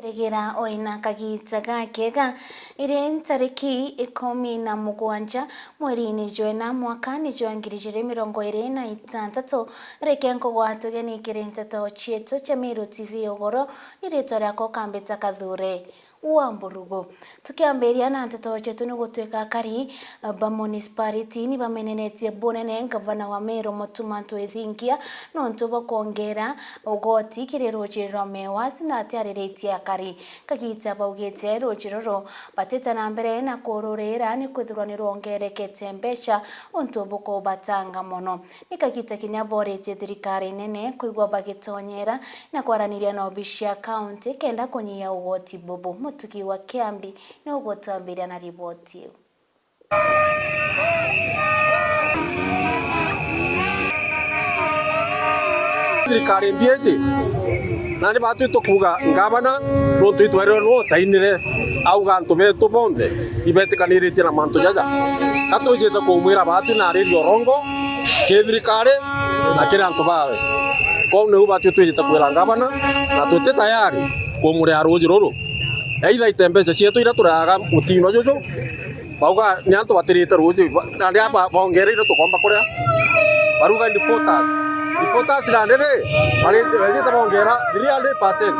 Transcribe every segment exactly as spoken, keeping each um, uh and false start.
Rigera uri na kagiita gakega. Iri ntariki ikumi na mugwanja mweriini jwa ina mwakani jwa ngiri ijiri mirongo iri na itantatu, reke nkugwate ugeni kiri nteto cietu cia Meru T V Ugoro, ni ritwa riakwa Kambita Kathure wa Mburugu. Tukiambiria na nteto cietu, ni gutwika akari ba municipality ni bamenenetie bunene ngavana wa Meru Mutuma M'Ethingia nontu bwa kwongera ugoti kiri ruuji rwa Mewas na atiariritie akari. Kagiita baugite ruuji ruru batita na mbere na kururira ni kwithirwa ni rwongerekete mbeca untu bukubatanga mono. Ni kagiita kinya boritie thirikari nene kwigua bagitonyera na kwaraniria na obici ya kaunti kenda kunyia ugoti bubu. Mutugi wa Kiambi ni ugutwambiria na riboti iu. Thirikari mbiiji, na ni batwi tukuuga ngavana, nontu itwerirwe niwe usainire, auga antu betu bonthe ibetikaniritie na mantu jaja. Ka twijite kumwira batwi na ariri orongo kiri thirikari na kiri antu bawe. Kwou niu batwi twijite kwira ngavana, na tuti tayari kumuria ruuji ruru. Either ite mbeca cietu iria tureaga mutino juju, bauga ni antu batirite ruuji, ba-, na riria ba-, bongereire tukomba kuria. Baruga ni defaulters. Defaulters na ndiri, bari-, bejite bongera three hundred percent.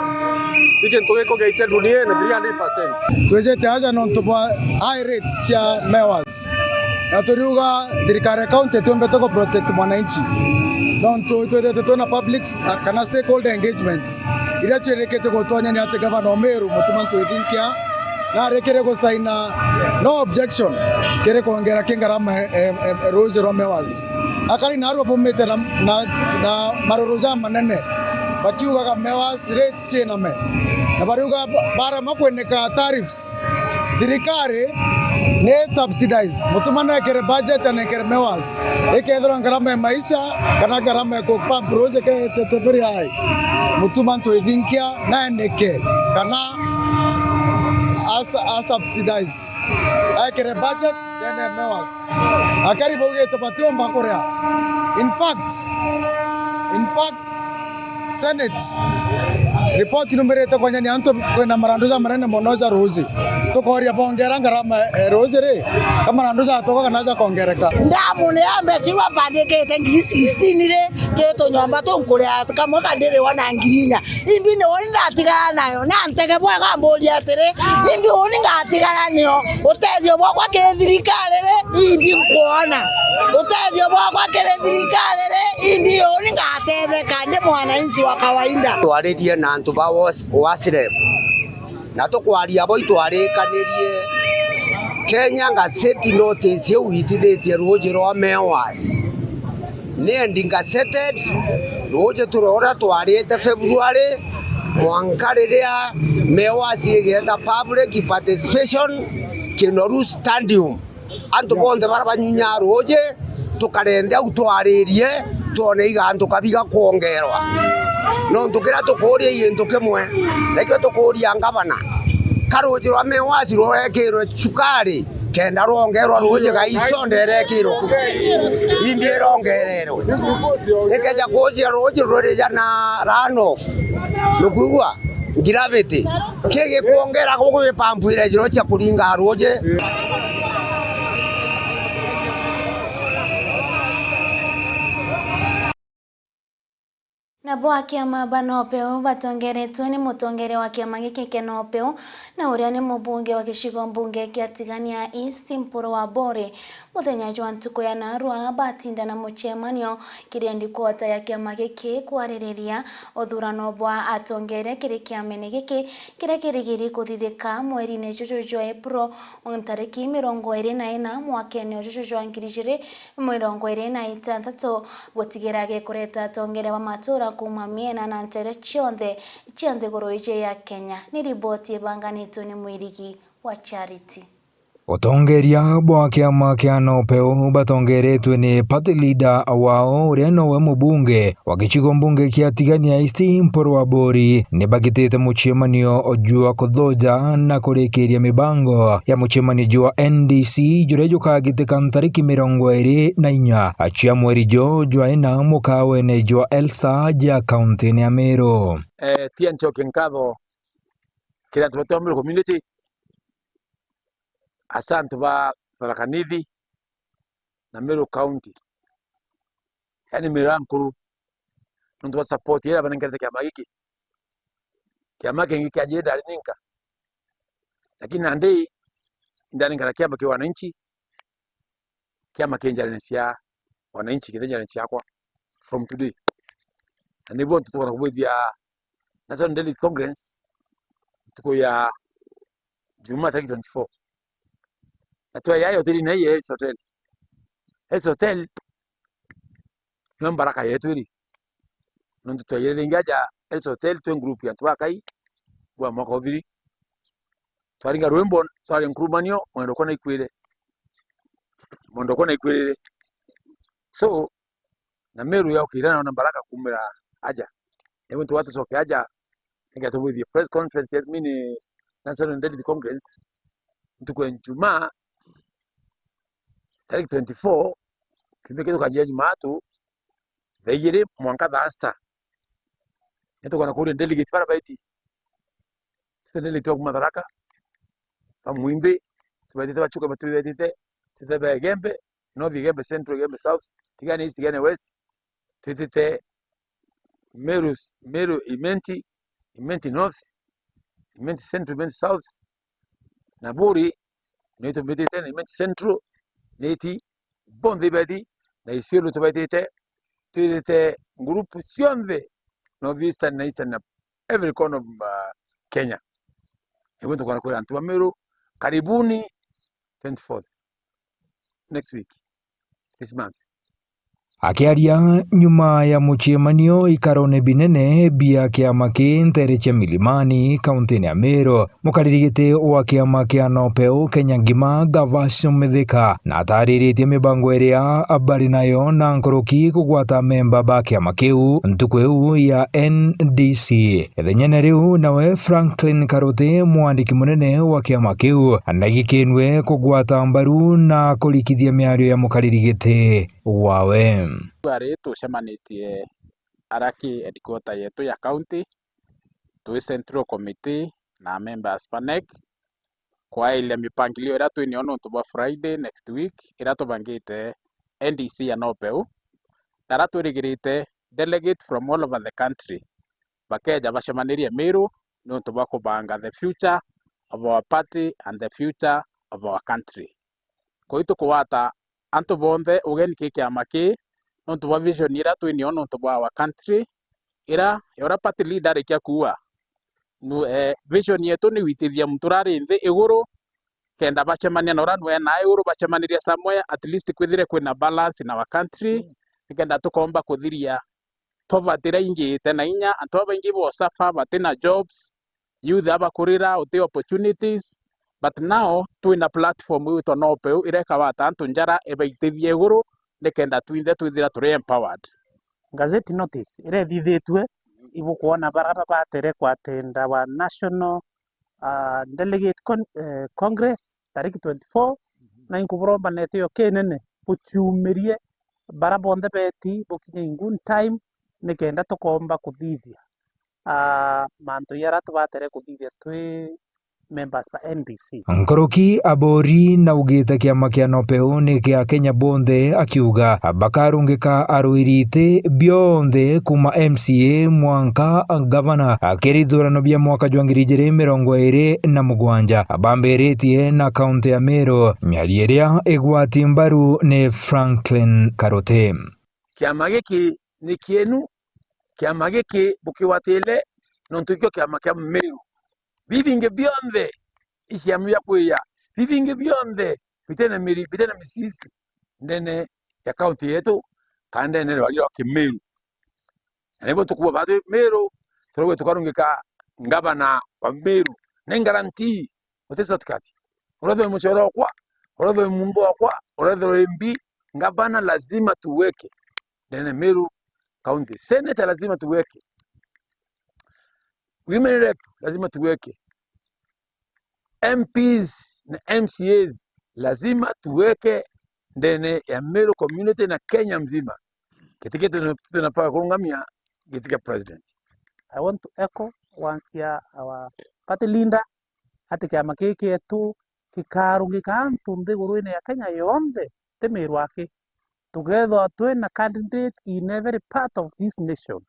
Ni gintu gikugeite duniene, three hundred percent. Twijite aja nontu bwa high rates cia Mewas. Na turiuga thirikari ya county itiumbite ku protect mwananchi. Nontu itwithite twina public s-, kana stakeholder engagements iria ciirikite gutonyania ati gavana o Meru Mutuma M'Ethingia narikire gusaina no objection kiri kwongera ki ngarama e, e, e, ruuji rwa Mewas. Akari narua bumite na, na, na maruru jamanene bakiugaga Mewas rates ciiname, na bariuga ba-, barema kwinika tariffs. Thirikari ni subsidize, Mutuma nekere budget anekere Mewas, ikethirwa ngarama ya maisha kana ngarama ya ku pump ruuji iketete very high, Mutuma M'Ethingia naeneke kana a, a subsidize, ekere budget yene Mewas. Akari baugite batiumba kuria. In fact, in fact, Senate report numirite kwonyania antu kwina marandu ja manene mono ja ruuji. Tukoria bongera ngarama e ruuji ri, ka marandu jatoka kana jakongereka? Ndamu ni ya mbeca iu ambandikite ngiri sixteen ri, ki tunyomba tunkuria kamwe kandiriwa na ngiri inya. Imbi ni uni ndatigara nayo? Na ntege bwega mburia atiri, imbi uni ngatigara nio? Utethio bwakwa ki thirikari ri, imbi nkwona? Utethio bwakwa kiri thirikari ri, imbi uni ngatetheka ndi mwananchi wa kawaida? Twaririe na antu ba Was-, WASREB, na tukwaria bo itwarikanirie Kenya Gazette notice iu itithitie ruuji rwa Mewas. Ni endi gazetted, ruuji turi uria twarite February, mwanka riria Mewas igeeta public participation Kinoru Stadium. Antu bonthe baria banyunyaa ruuji, tukarenthe au twaririe, twone iga antu kabiga kwongerwa. Nontu kiria tukuuria i gintu kimwe, nakio tukuuria ngavana, ka ruuji rwa Mewas rurekirwe cukari, kenda rwongerwa ruuji, gai soda irekirwa, imbi irongererwe. Ikeja kuujia ruuji rurija na run off, nukwigua, gravity, ki gikwongera guku i pampu irejirwe cia kuringa ruuji. Nabo akiama ba NOPEU batongeretwe ni mutongeria wa kiama giki kia NOPEU na uria ni mubunge wa gicigo mbunge kia Tigania East Mpuru Aburi, muthenya jwa ntuku ya narua batinda na mucemanio kiri headquarter ya kiama giki kwaririria uthurano bwa atongeria kiri kiamene giki kiria kirigiri kuthithika mweriine juju jwa April, ntariki mirongo iri na ina mwakene juju jwa ngiri ijiri mirongo iri na itantatu, gutigira gikureta atongeria ba matura kuuma miena na ntere cionthe cia nthiguru iji ya Kenya. Ni riboti ibanganitwe ni Mwirigi wa Charity. Utongeria bwa kiama kia NOPEU batongeretwe ni party leader wao, uria nowe mubunge wa gicigo mbunge kia Tigania East, Mpuru Aburi, ni bagitite mucemanio jwa kuthuja na kurikiria mibango ya mucemanio jwa N D C juria jukagitika ntariki mirongo iri na inya cia mweri juu jwa ina mukawene jwa Elsa ja kauntine ya Meru. Eh, tia ncoke nkatho kiri antu ba Meru community, asa antu ba Tharaka Nithi na Meru County, yani Meru ya nkuru, nontu bwa support iria banengerete kiama giki. Kiama kingi kianjire ndari ninka, lakini nandi ndari nkara kiama kia wananchi, kiama ki njarene cia wananchi, kiri njarene ciakwa from today. Na nibuo ntu tukona kubwithia National Delegate Congress ntuku ya Jumaa tariki twenty-four. Na twaya hoteli na ya Ellis Hotel. Ellis Hotel nio mbaraka yetu iri. Nontu twaiyire ringi aja Ellis Hotel twi group ya antu bakai bwa mwaka uthiri. Twaringa rwimbo, twari nkurumanio, mwendo kona ikwire. Mwendo kona ikwirire. So, na Meru yaukire na ona mbaraka kumira aja. Nibu ntu watucoke aja, nikenda tubwithie press conference yetu mini National Delegate Congress, ntuku ya Njumaa, tariki twenty-four, kiumia kiu tukanjia Jumaatu, thaa igiri mwanka thaa sita. Nitukona kuria delegate bara baiti. Tuse delegate wa kuma Tharaka, ba Mwimbi, tubaitite ba Chuka, tubaitite, tuse ba Igembe, North Igembe, Central Igembe, South, Tigania East, Tigania West, twitite Meru, Meru Imenti, Imenti North, Imenti Central, Imenti South, na Buri, ni tumbitite na Imenti Central, niti bonthe ibeti, na Isiolo tubaitite, twitite ngurupu cionthe, North Eastern na Eastern na every corner of, uh, Kenya. Niguo tukona kwira antu ba Meru, karibuni twenty-fourth next week, this month. Akiaria nyuma ya mucemanio ikarone binene bia kiama ki ntere cia Milimani, kauntini ya Meru, mukariri giti wa kiama kia NOPEU Kenya ngima, Gavasho Mithika, na atariritie mibango iria bari nayo na nkuruki kugwata memba ba kiama kiu ntuku iu ya N D C. Ithenyene riu nawe Franklin Karuti, mwandiki munene wa kiama kiu, nagikinwe kugwata mbaru na kurikithia miario ya mukariri giti wawe. Ari tucemanitie ara ki headquarter yetu ya county, twi Central Committee na members ba NEC, kwairia mipangilio iria twi nayo nontu bwa Friday next week, iria tubangite N D C ya NOPEU, na aria twirigirite delegate from all over the country bakeja bacemanirie Meru nontu bwa kubanga the future of our party and the future of our country. Kwou tukugwata antu bonthe ugeni ki kiama ki nontu bwa vision iria twi nayo nontu bwa our country, ira ya uria party leader arikia kuuga. Nu, eh, vision yetu ni gwitithia muntu uria ari nthi iguru, kenda bacemania na uria nwe na iguru, bacemanirie somewhere, at least kwithire kwina balance in our country, nikenda tukomba kuthiria poverty iria ingite na inya, antu babaingi bo suffer, batina jobs, youth abakurira, uti opportunities, but now twina platform iu twona NOPEU iria ikawata antu njara ibaitithie iguru, nikenda twinthe twithira turi empowered. Gazette notice iria ithithitue, ibukwona bara babatere kwatenda wa National, ah, Delegate Con-, eh, Congress tariki twenty-four, na inkuburomba netio kinene buciumirie bara bonthe beti bukinye in good time, nikenda tukomba kuthithia, ah, mantu jaria tubatere kuthithia twi members ba N D C. Nkuruki abori naugite kiama kia NOPEU ni kia Kenya bonthe, akiuga bakarungika arwiri iti bionthe kuma M C A mwanka gavana kiri ithurano bia mwaka jwa ngiri ijiri mirongo iri na mugwanja bambiritie na kaunti ya Meru, miario iria igwati mbaru ni Franklin Karuti. Kiama giki ni kienu, kiama giki bukigwatire nontu ikio kiama kia Meru. Bibingi bionthe, iciama bia kwiya, bibingi bionthe bitena miri, bitena misisi ndene ya kaunti yetu, kana ndene ya rwari rwa Kimeru. Na nibo tukuuga batwi Meru, turauga tukarungika ngavana wa Meru. Ni guarantee, uti shortcut. Urethwe muchoro okwa, urethwe mumbo okwa, urethwe M B, ngavana lazima tuweke ndene Meru County. Senator lazima tuweke. Women rep lazima tuweke. M Ps na M C As lazima tuweke ndene ya Meru community na Kenya mzima. Giti kietu tuna-, tunafaa kurungamia giti kia president. I want to echo once ya our party leader, ati kiama kii kietu gikarungika antu nthiguruine ya Kenya yonthe, ti Meru aki. Tukeethirwa twina candidate in every part of this nation.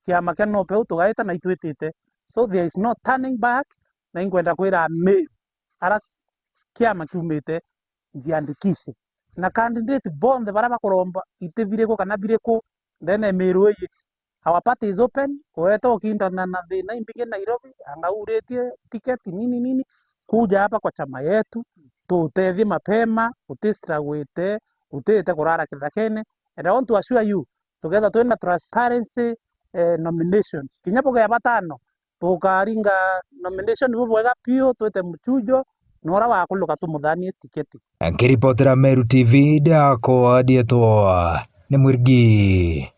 Kiama kia NOPEU tugaita na itwitite. So there is no turning back, na inkwenda kwira Ameru, ara kiama kiumite, njiandikishe. Na candidate bonthe baria bakuromba iti biriku kana biriku ndene ya Meru ii, our party is open, kuweta ukindana na thina imbingi Nairobi, anga uritie tiketi nini nini, kuja hapa kwa chama yetu, tutethie mapema, uti struggle ite, utite kurara kithakene. And I want to assure you, tugetha twina transparency, eh, nomination. Kinya buge ya batano, tukaringa nomination bubwega piu, twite muchujo, na uria wakuluka tumuthanie tiketi. Nkiripotera Meru T V, ndakwa ndietwa ni Mwirigi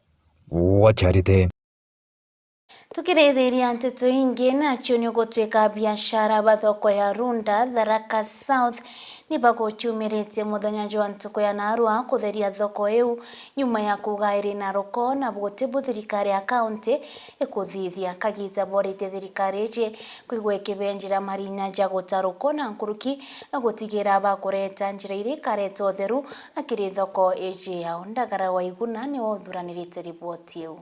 wa Charity. Tukirithiria nteto ingi, nacio ni gutwika biashara ba thoko ya Runda, Tharaka South, ni bagucumiritie muthenya jwa ntuku ya narua kutheria thoko iu, nyuma ya kuuga iri na ruko na buti bu thirikari ya kaunti ikuthithia. Kagiita boritie thirikari iji kwigua ikibenjira marinya ja guta ruko na nkuruki gutigira bakureta njira iria ikareta utheru akiri thoko iji yao. Ndagara Waiguna niwe uthuranirite riboti iu.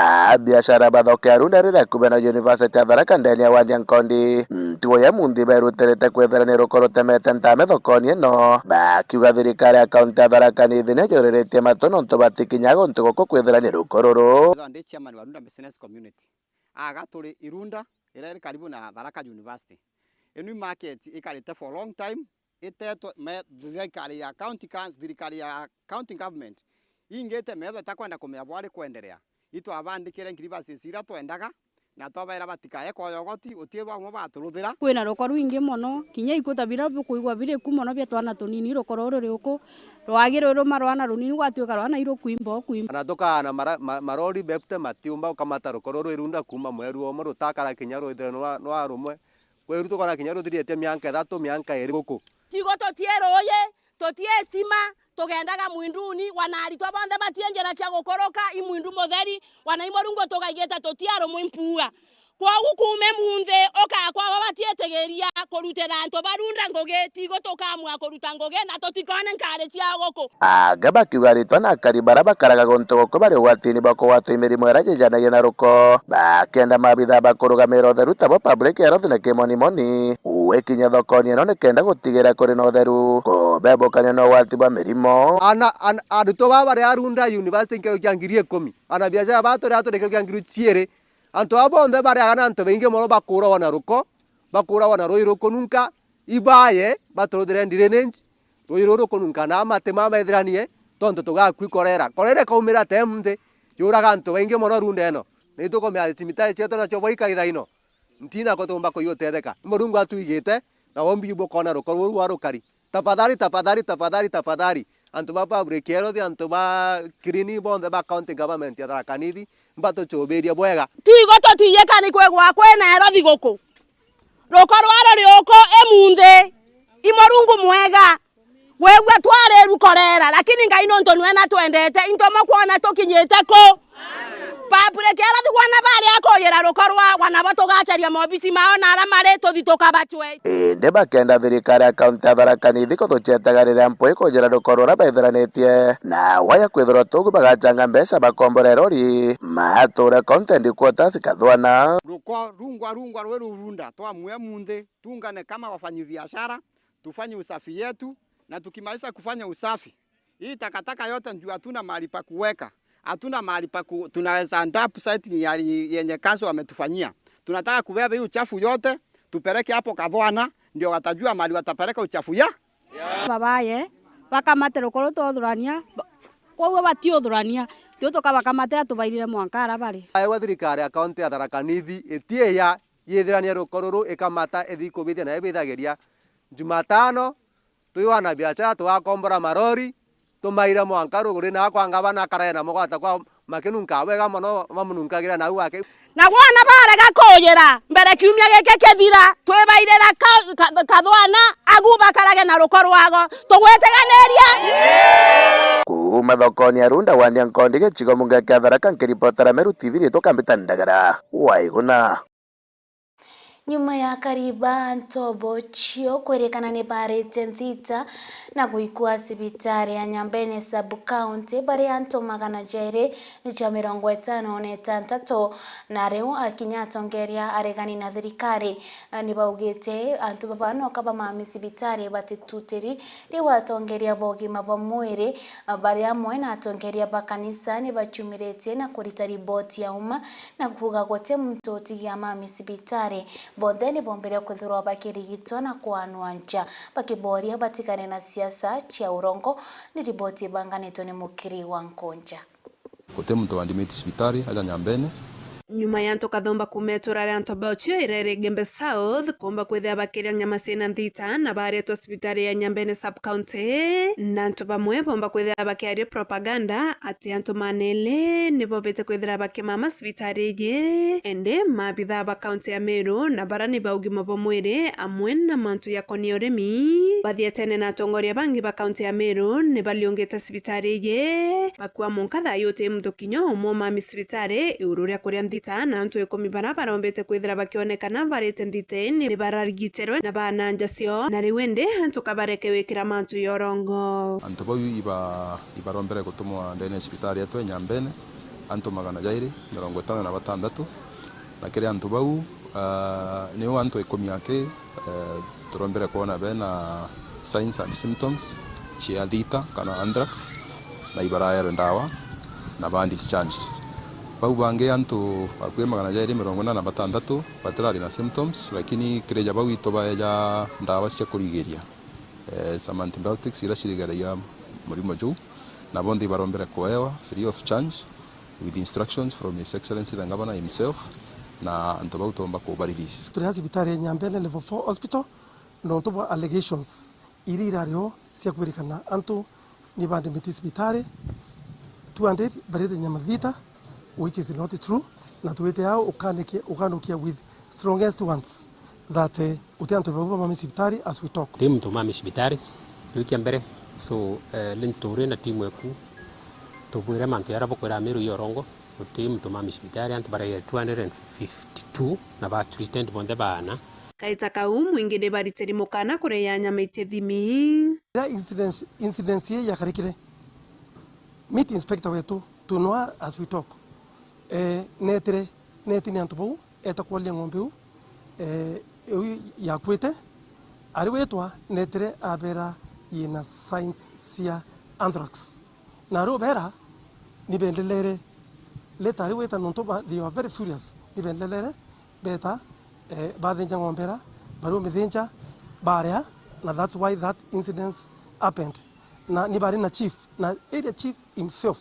Aa biashara ba thoko ya Runda riria ikubi na University ya Tharaka ndene ya wadi ya Nkondi, ntuku ya munthi berutirite kwithira ni ruko rutemete ntame thokoni ino, bakiuga thirikari ya kaunti ya Tharaka Nithi ni yajuriritie matu nontu batikinyaga guntu guku kwithira ni ruko ruru. Ndi chairman wa Runda Business Community. Aga turi Irunda, iria iri karibu na Tharaka University. Inu i market ikarite for long time, itetwe me, thirikari ya county council, thirikari ya county government, ingite metho itakwenda kumenya bwari kwenderea. Itwabandikire grievances iria twendaga, na twabaira batikae koyogoti, uti bamwe baturuthira. Kwina ruko rwingi mono, kinya ikuta biria bukwigua biri ku mono bia twana tunini, ruko ruru ruri uku, rwagi rwi ruma rwana runini, gwatuika rwana irukwimba, ukwimba. Na tukaana mara-, ma-, marori bekute matiumba gukamata ruko ruru Irunda kuuma mweru umwe rutakara kinya rwithire nwa-, nwa rumwe. Kweru tukona kinya ruthirite mianka ithatu, mianka iri guku. Tigo tutie ruuyi, tutie stima, tugendaga mwinduni, wana aritwa bonthe batie njira cia gukuruka, i mwindu mutheri, wana i Murungu tugaigite tutia rumwe mpua. Kwogu kuuma munthi, ukaa kwabo batiitigiria kurutira antu ba Runda ngugi, tigo tukaamua kuruta ngugi, na tutikone nkari cia guku. Anga bakiuga aritwa na akari bara bakaraga guntu guku bari ugwatini bwa kugwatwa i mirimo iria jijanagia na ruko, bakenda maabitha ba kurugamira utheru tabo public health na kimonimoni gwikinya thokoni ino nikenda gutigira kuri na utheru, kubebukania na ugwati bwa mirimo. Ana, ana, aritwa baa bari a Runda University nkiro kia ngiri ikumi, ana biashara baa turi a turi nkiro kia ngiri ciiri, antu aa bonthe bariaga na antu baingi mono bakuragwa na ruko, bakuragwa na ruuji rukununka, ibaye baturuthire drainage, ruuji ruru rukununka na mati maa methiranie, tontu tugakua i korera. Korera ikaumira te munthi, yuraga antu baingi mono Runda ino. Na itukumenya cimitaji cietu nacio bwaikaitha ino, ntina ko tuumba kuiutetheka. Ni Murungu atwigite, na umbi bukona ruko ruru rwa rukari. Tafadhali, tafadhali, tafadhali, tafadhali. Antu ba public health, antu ba clean bonthe ba county government ya Tharaka Nithi, mbatuchubirie bwega. Tigo tutiyika ni kwigwa kwina erothi guku. Ruko rwaro riuku i munthi, i Murungu mwega. Gwigua twariru korera, lakini Ngai nontu nwe natwendete, into mukwona tukinyite ku? Public health gwana bari akuyira ruko rwagwa, nabo tugacaria mobisi mao na ara mari tuthi tukabacwe. Indi bakenda thirikari ya kaunti ya Tharaka Nithi kuthucetaga riria mpwi kujira ruko ruria baithiranitie na waya kwithirwa tugu bagacanga mbeca bakombora erori mature content quarters Kathwana. Ruko rungwa rungwa rwi rurunda twamue munthi, tuungane kama wafanyi biashara, tufanye usafi yetu, na tukimaliza kufanya usafi, hii takataka yote juu hatuna mahali pa kuweka, hatuna mahali pa ku-, tunaweza dump site ya, yenye council wametufanyia. Tunataka kubeba hii uchafu yote, tupeleke hapo Kathwana, ndio watajua mahali watapeleka uchafu ya. Babaye, bakamate ruko ruu twauthurania, ba-, kwou batiuthurania, tiu tukabakamatira tubairire mwanka ara bari. Aegwa thirikari ya kaunti ya Tharaka Nithi itiiya yithirania ruko ruru ikamata ithi kubithia na ibithagiria. Jumatano, twi wana biashara tugakombora marori, tumaire mwanka ruguri na kwa ngavana akaraya na mugwata kwa makinunka wega mono, mamununkagira nau gwake. Na gwana barega kuyira mbere kiumia giki kithira, twibairira ka-, ka-, Kathwana agu bakarage na ruko rwago. Tugwitiganiria? Kuuma thokoni ya Runda, Wania Nkondi, gicigo mbunge kia Tharaka, nkiripotera Meru T V, ritwa Kambita Ndagara Waiguna. Nyuma ya kariba antu bochio kwirikana ni barite nthita na gwikua cibitari ya Nyambene sub-county, bari antu magana jairi ja mirongo itano na itantatu, na riu akinya atongeria aregani na thirikari, ni baugite antu baba noka bamami cibitari batitutiri. Riu atongeria ba ugima bwa mwiri, bari amwe na atongeria ba kanisa ni bachumiritie na kurita riboti ya uma na kuuga guti muntu utigia mami cibitari. Bonthe ni bombire kwithirwa bakirigitwa na kwanwa nja, bakiboria batigane na siasa cia urongo. Ni riboti ibanganitwe ni Mukiri wa Nkunja. Guti muntu wandimiti cibitari aja Nyambene. Nyuma ya antu kathumba kuuma itura ria Ntobochio iria iri Igembe South kuumba kwithira bakiria nyama ciina nthita na baretwa cibitari ya Nyambene sub-county, na antu bamwe boomba kwithira bakiaria propaganda ati antu manele nibo bete kwithira bakimama cibitari iji, indi maabithaa ba kaunti ya Meru na bara ni ba ugima bwa mwiri amwe na mantu jakonie urimi bathietene na atongoria bangi ba kaunti ya Meru ni baliungite cibitari iji, bakua munka thayu uti muntu kinya umwe umami cibitari iguru ria kuria nthita, na antu ikumi bara barombete kwithira bakionekana barite nthitene ni bararigitirwe na bana nja cio, na riu indi antu kabareke wikira mantu ya urongo. Antu bau iba-, ibarombere gutumwa ndene ya cibitari yetu e Nyambene, antu magana jairi mirongo itano na batantatu, na kiri antu bau, ah, niu antu ikumi aki, eh, turombere kwona bena signs and symptoms cia thita kana anthrax, na ibaraerwe ndawa na ba discharged. Bau bangi antu akui magana jairi mirongo ina na batantatu batirari na symptoms, lakini kiri ja bau itubaeja ndawa cia kurigiria, eh, some antibiotics iria cirigeragia murimo juu, na bonthe ibarombere kuewa free of charge with instructions from His Excellency the Governor himself, na antu bau tuomba kuba release. Turi a cibitari ya Nyambene Level four Hospital, nontu bwa allegations iria irario cia kwirikana antu ni bandimiti cibitari two hundred barite nyama thita, which is not true, na twite ao ukanikia-, ukanukia with strongest ones that, eh, uti antu bau bamami cibitari as we talk. Ti muntu umami cibitari, kiu kia mbere. So, eh, ni turi na timu eku, tubwire mantu jaria bukwira Amiru ya urongo, uti muntu umami cibitari, antu baraire two hundred and fifty-two na ba treated bonthe baana. Kaita kau, mwingi ni baritiri mukana kuria nyama itithimi. Riria incidence, incidence ii yakarikire, meat inspector wetu, tunwa as we talk, eh, netire, neti ni antu bau, eta kworia ng'ombe iu, eh, iu yakuite, ari witwa, netire abera yina signs cia anthrax. Na ari ubera, ni bendelere, leta ari wita nontu ba, they were very furious, ni bendelere, beta, eh, bathinja ng'ombe ira, bari umithinja, baria, na that's why that incidents happened. Na ni bari na chief, na area chief himself,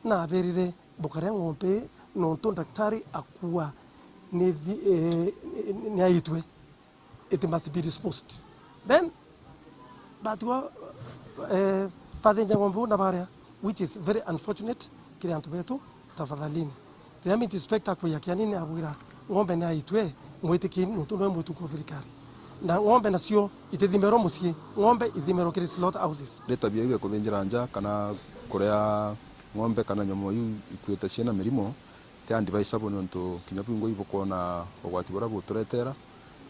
na aberire, bukaria ng'ombe, nontu daktari akua ni thi-, eh, ni, ni aitwe. It must be disposed. Then, batigwa, eh, bathinja ng'ombe uu na baria, which is very unfortunate kiri antu betu, tafadhalini. Riria meat inspector akwija kianini abwira, ng'ombe ni aitwe, mwitikieni nontu niwe mwitunku wa thirikari. Na ng'ombe nacio itithimerwa mucii, ng'ombe ithimerwa kiri slaughter houses. Ni tabia iu ya kuthinjira nja kana kuria ng'ombe kana nyomo iu ikuite ciina mirimo, ti advisable, niuntu kinya bwingwa ibukwona ugwati buria buturetera,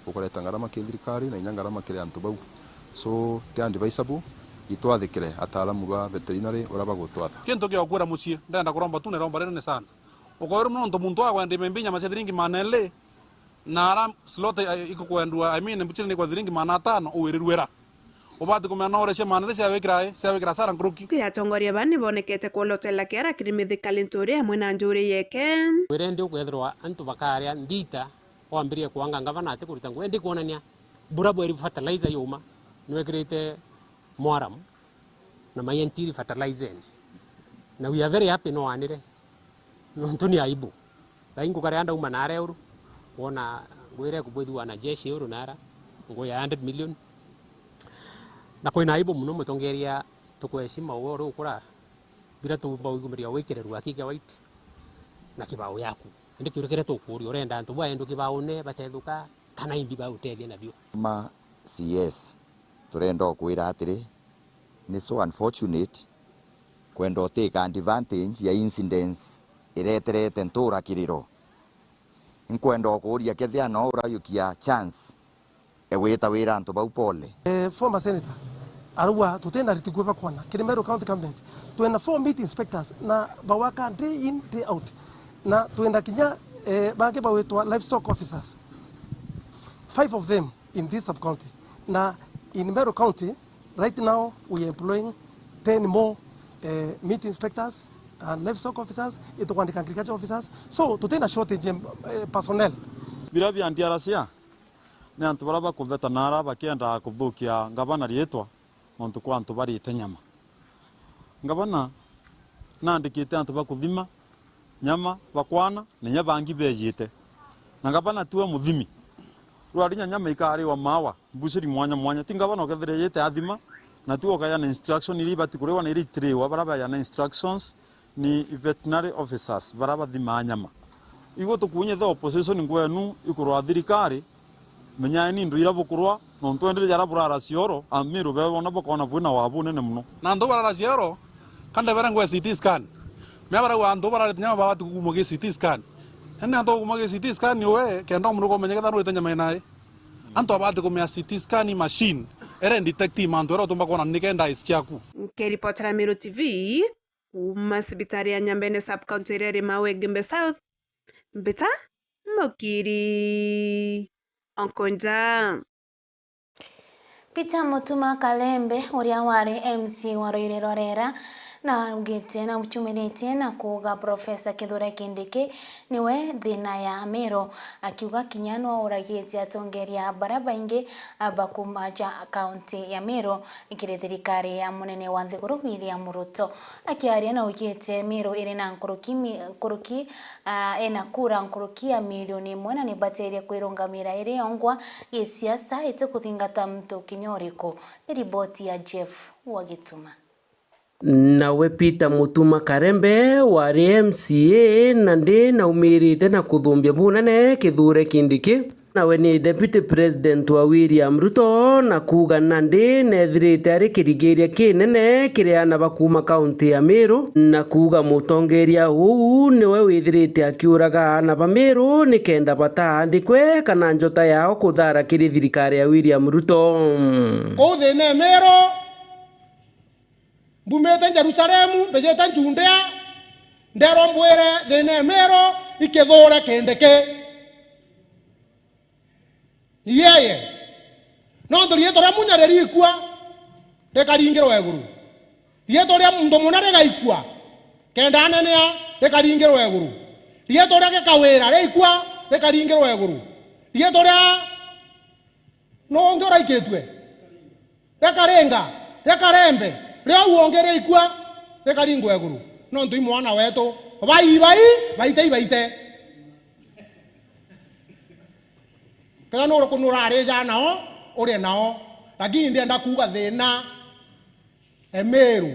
bukureta ngarama kiri thirikari na inya ngarama kiri antu bau. So, ti advisable, itwathikire ataalamu ba veterinary uria bagutwatha. Kintu kia ukwira mucii, ndenda kuromba tu na iromba rinene sana. Ukoerwa niuntu muntu agwenda imembi nyama cia thiringi maana eli, na ara slot, eh, ikukwendua, I mean, mbuchiri ni kwa thiringi maana atano, uwirirwe ra. Ubati kumenya no uria cia maana ri ciawikira, eh, ciawikira hasara nkuruki. Kiri atongoria baa ni bonekete kwolotela kiara kiri Mithika Linturi amwe na njuri yeke. Wira indi ukethirwa antu bakaria nthita, wambirie kwanga ngavana ati kurita ngugi, indi kwonania bura bweri fertilizer yuma, nwekirite mwaramu na mayentiri fertilizer ene. Na we are very happy no anire. Nontu ni aibu. Thaa ii ngukaria ndauma naria uru, wona nguo iria ikubwithua na jeshi uru nara, nguo ya hundred million. Na kwina aibu mono mutongeria, tukweshima uwe uri ukura, bira tumba uigumiria wikire ruaki kia white na kibao yaku. Indi kiuria kiria tukuuria, urenda antu baendu kibaune bachethuka, kana imbi bautethia nabio? Ma C S, turenda ukwira atiri, ni so unfortunate kwenda utake advantage ya incidents ireterete ntura kiriro. Nkwenda o kuuria kethia no urayukia chance e gwita wira antu bau pole. Eh, former senator arauga tutina riti kwibakwana kiri Meru County Government. Twina four meat inspectors na bawaka day in, day out. Na twina kinya, eh, bangi bawitwa livestock officers. Five of them in this sub-county. Na in Meru County, right now, we are employing ten more, eh, meat inspectors and livestock officers, itukwandika agriculture officers. So, tutina shortage ya, eh, personnel. Bira bia ndiaracia ni antu baria bakuveta na aria bakienda kuthukia ngavana riitwa nontu kwa antu barite nyama. Ngavana naandikite antu ba kuthima nyama, bakwana, na inya bangi beejite. Na ngavana tiwe muthimi. Rwarinya nyama ikariwa maawa, mbuciri mwanya mwanya. Ti ngavana ukethira eejite athima, na tiwe ukaeana instruction iria ibati kuriwa na iria itiriwa, baria beeana instructions ni veterinary officers, baria bathimaa nyama. Igwe tukuunyitha opposition ngwenu ikurwa thirikari, menyai ni ndu iria bukurwa, nontu endire jaria burara cioro, Amiru beebona bukoona bwina waa bunene mono. Na antu barara cioro, ka ndebere ngwe C T scan. Mea barauga antu bararite nyama babati kukumwa gi C T scan. Ene antu kukumwa gi C T scan ni we, kenda umuruka umenye ketha nurite nyama inae. Antu abati kumea C T scan machine, ere detect mantu era utumba kuona ni kenda is ciaku. Nkiripotera Meru T V, kuuma cibitari ya Nyambene sub-county iria iri Mawe Igembe South, mbita Mukiri Onkonja. Peter Mutuma Kalembe, uria wari M C A wa Ruiri rwa Rera, na augite na uchumiritie na kuuga Professor Kithure Kindiki niwe thina ya Meru, akiuga kinya no uragitie atongeria baria baingi ba kuuma ja kaunti ya Meru kiri thirikari ya munene wa nthiguru William Ruto. Akiaria na ugite Meru iri na nkuruki mi-, nkuruki, ah, ena kura nkuruki ya milioni imwe na nibatirie kwirungamira iri yongwa gisiasa, itikuthingata muntu kinya uriku. Ni riboti ya Jeff wa Gituma. Nawe Peter Mutuma Karembe wari M C A, nandi naumirite na kuthumbia bunene Kithure Kindiki. Nawe ni Deputy President wa William Ruto, na kuuga nandi neethirite ari kirigiria kinene kiri aana ba kuuma kaunti ya Meru, na kuuga mutongeria uu niwe withirite akiuraga aana ba Meru nikenda bataandikwe kana njota yao kuthara kiri thirikari ya William Ruto. Kuu thina e Meru, mbumite Jerusalemu, mbijite Judea, nderwa mbwire thina e Meru ikithure Kindiki. Yeye. Nontu riitwa ria Munya ririikua, rikaringirwa iguru. Riitwa ria muntu muna rigaikua, kenda anenea, rikaringirwa iguru. Riitwa ria gikawira riaikua, rikaringirwa iguru. Riitwa ria nuu ungi uraikitue, rikaringa, rikarembe, ria uu ungi riaikua, rikaringwa iguru. Nontu i mwana wetu, bai, bai, baite, ibaite. Kethira nuriku nurarija nao, urie nao. Lakini ndienda kuuga thina e Meru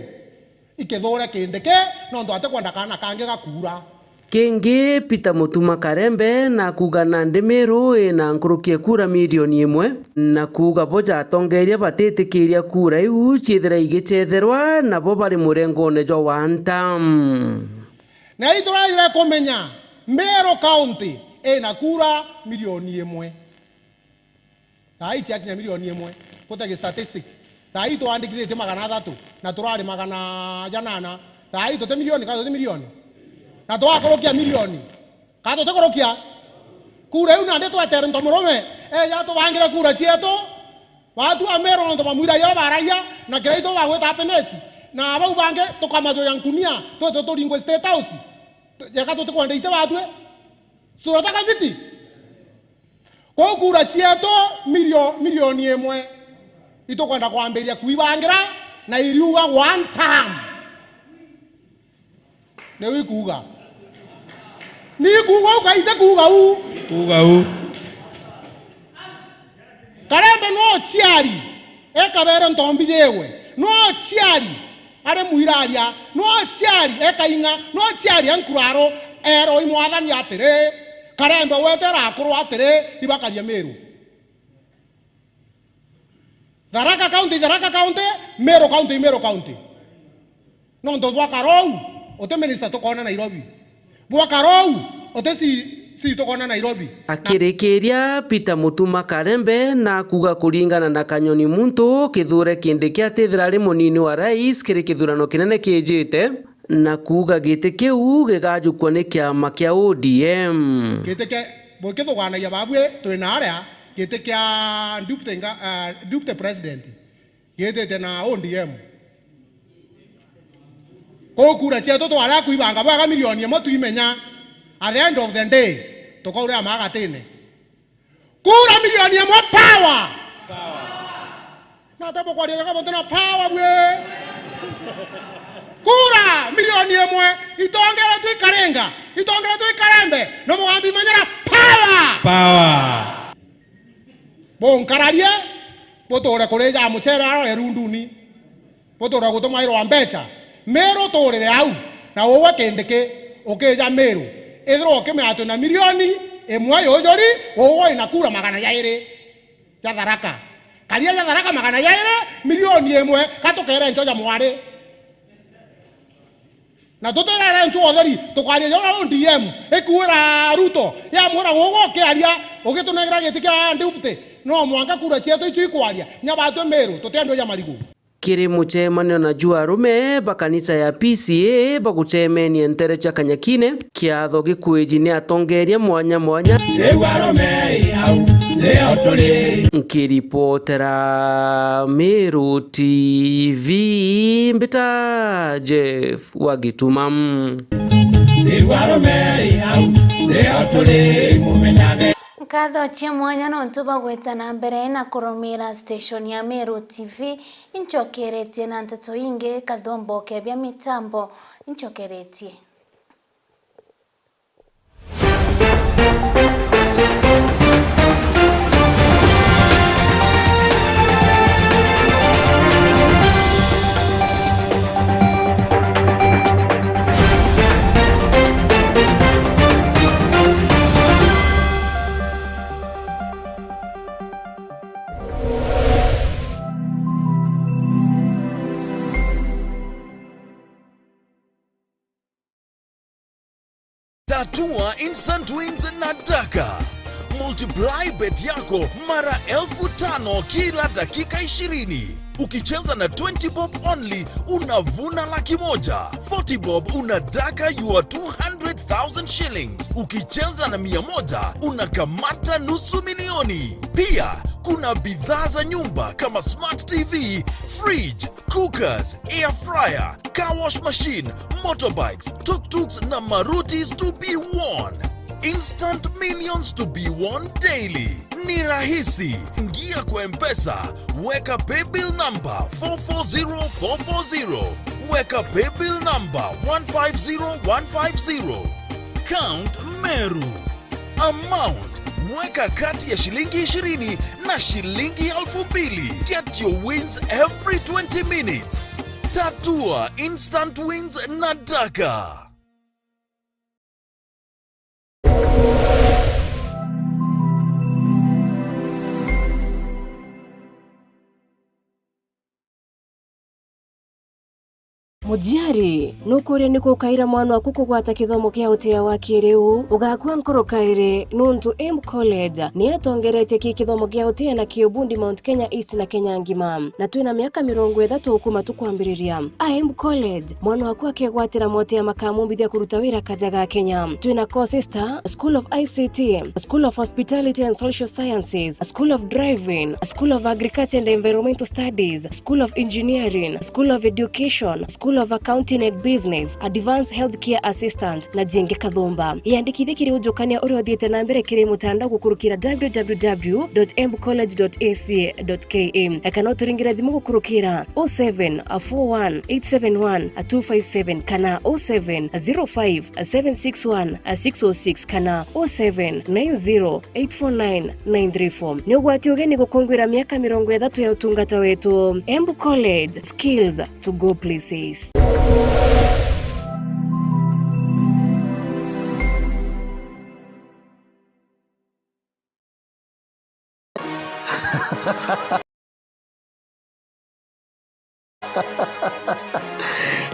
ikithure Kindiki, nontu atikwenda kaana kangi gakuura. Kingi, Peter Mutuma Karembe na kuuga nandi Meru ina nkuruki e kura milioni imwe, na kuuga bo ja atongeria batitikiria kura iu ciithira igicetherwa, nabo bari murengone jwa one term. Na ituraire kumenya Meru County ina kura milioni imwe. Thaa ii ciakinya milioni imwe, gute gi statistics. Thaa ii twandikithitie magana athatu, na turari magana janana. Thaa ii tuti milioni, kana tuti milioni? Na twakurukia milioni. Kana tutikurukia? Kura iu nandi twetere ntomurume, eja atubangire kura cietu. Watu a Meru nontu bamwiragia o baragia, na kiria itu bagwita happiness. Na bau bangi tukamajuria nkunia, twite turingwe State House. Tu-, jeka tutikwenda iti batue. Turataka viti. Kwou kura cietu milio-, milioni imwe, itukwenda kwambiria kuibangira na iriuga one term. Niu ikuuga. Ni ikuuga u, kaite kuuga u. Kuuga u. Karembe no ciari, ekabere ntombi yewe. No ciari, ari mwiraria. No ciari, ekaing'a. No ciari, enkuraro. Eroi mwathani atiri, Karembe wetera akuru atiri, ibakaria Meru. Tharaka County, Tharaka County, Meru County, Meru County. Nontu bwakara uu, uti minister tukoona Nairobi. Bwakara uu, uti C-, Si tukona Nairobi. Akirikiria, Peter Mutuma Karembe na kuuga kuringana na Kanyoni Muntu, Kithure Kindiki atithira ari munini wa rais kiri kithurano kinene kijite, na kuuga giti kiu gigajukua ni kiama kia O D M. Giti kia, bukithuganagia babui twi na aria, giti kia deputy nga-, ah, deputy president. Gitite na O D M. Kuu kura cietu twaria kuibanga bwega milioni imwe twimenya. At the end of the day, tukauria magatine. Kura milioni imwe power! Na ata bukwaria wega muntu na power bwe? Kura milioni imwe, itongere twikarenga, itongere twikarembe, na mugambi manyara power! Power! Bunkararie, buture kurija mucere aro irunduni, buture gutumwairwa mbeca. Miru uturire au, na uwe Kindiki ukija Miru, ithirwa ukimenya twi na milioni imwe yujuri, uwe wina kura magana jairi ja Tharaka. Karia ja Tharaka magana jairi, milioni imwe, gatukere ncho ja mwari. Na tutirere nchu utheri, tukaria jauria O D M ikuira Ruto, yamwira gugu ukiaria, ugitunengira giti kia deputy, no mwanka kura cietu icio ikwaria, nya batwi Miru, tutiendwa ja marigu. Kiri mucemanio na jwa arume ba kanisa ya P C A bagucemenie ntere cia Kanyakine, kiatho gikwiji ni atongeria mwanya mwanya. Riu arume au, nio turi. Nkiripotera Miru T V, mbita Jeff wa Gituma. Riu arume au, nio turi mumenyage. Nkatho cia mwanya nontu bwa gwita na mbere na kurumira station ya Miru T V. Inchokeretie na nteto ingi, kathombo kebia mitambo. Inchokeretie. Tatua instant wins na Daka. Multiply bet yako mara elfu tano kila dakika ishirini. Ukicheza na twenty bob only, unavuna laki moja. Forty bob, una Daka your two hundred thousand shillings. Ukicheza na mia moja, unakamata nusu milioni. Pia, kuna bidhaa za nyumba kama smart T V, fridge, cookers, air fryer, car wash machine, motorbikes, tuk-tuks na marutis to be won. Instant millions to be won daily. Ni rahisi. Ingia kwa M-Pesa, weka paybill number four four zero four four zero. Weka paybill number one five zero one five zero. Count Meru. Amount, weka kati ya shilingi ishirini na shilingi elfu mbili. Get your wins every twenty minutes. Tatua instant wins na Daka. Mujiari, nukuria niku ukaira mwana waku kugwata kithomo kia utia wa kiriu? Ugakua nkoro kairi, nuntu Embu College ni yatongeretie ki kithomo kia utia na ki ubundi Mount Kenya East na Kenya ngima, na twina miaka mirongo ithatu kuma tukwambiriria. A Embu College, mwana waku akegwatira motia makamumbithia kuruta wira kaja ga Kenya. Twina courses ta School of I C T, School of Hospitality and Social Sciences, School of Driving, School of Agriculture and Environmental Studies, School of Engineering, School of Education, School of Accounting and Business, Advanced Healthcare Assistant, na jingi kathumba. Iyandikithie kiri ujukania uria uthiite na mbere kiri mutandao gukurukira w w w dot embu college dot a c a dot k a, kana uturingire thimu gukurukira oh seven four one eight seven one two five seven kana oh seven zero five seven six one six oh six kana oh seven nine zero eight four nine nine three four. Ni ugwati ugeni gukungwira miaka mirongo ithatu ya utungata wetu. Embu College, skills to go places.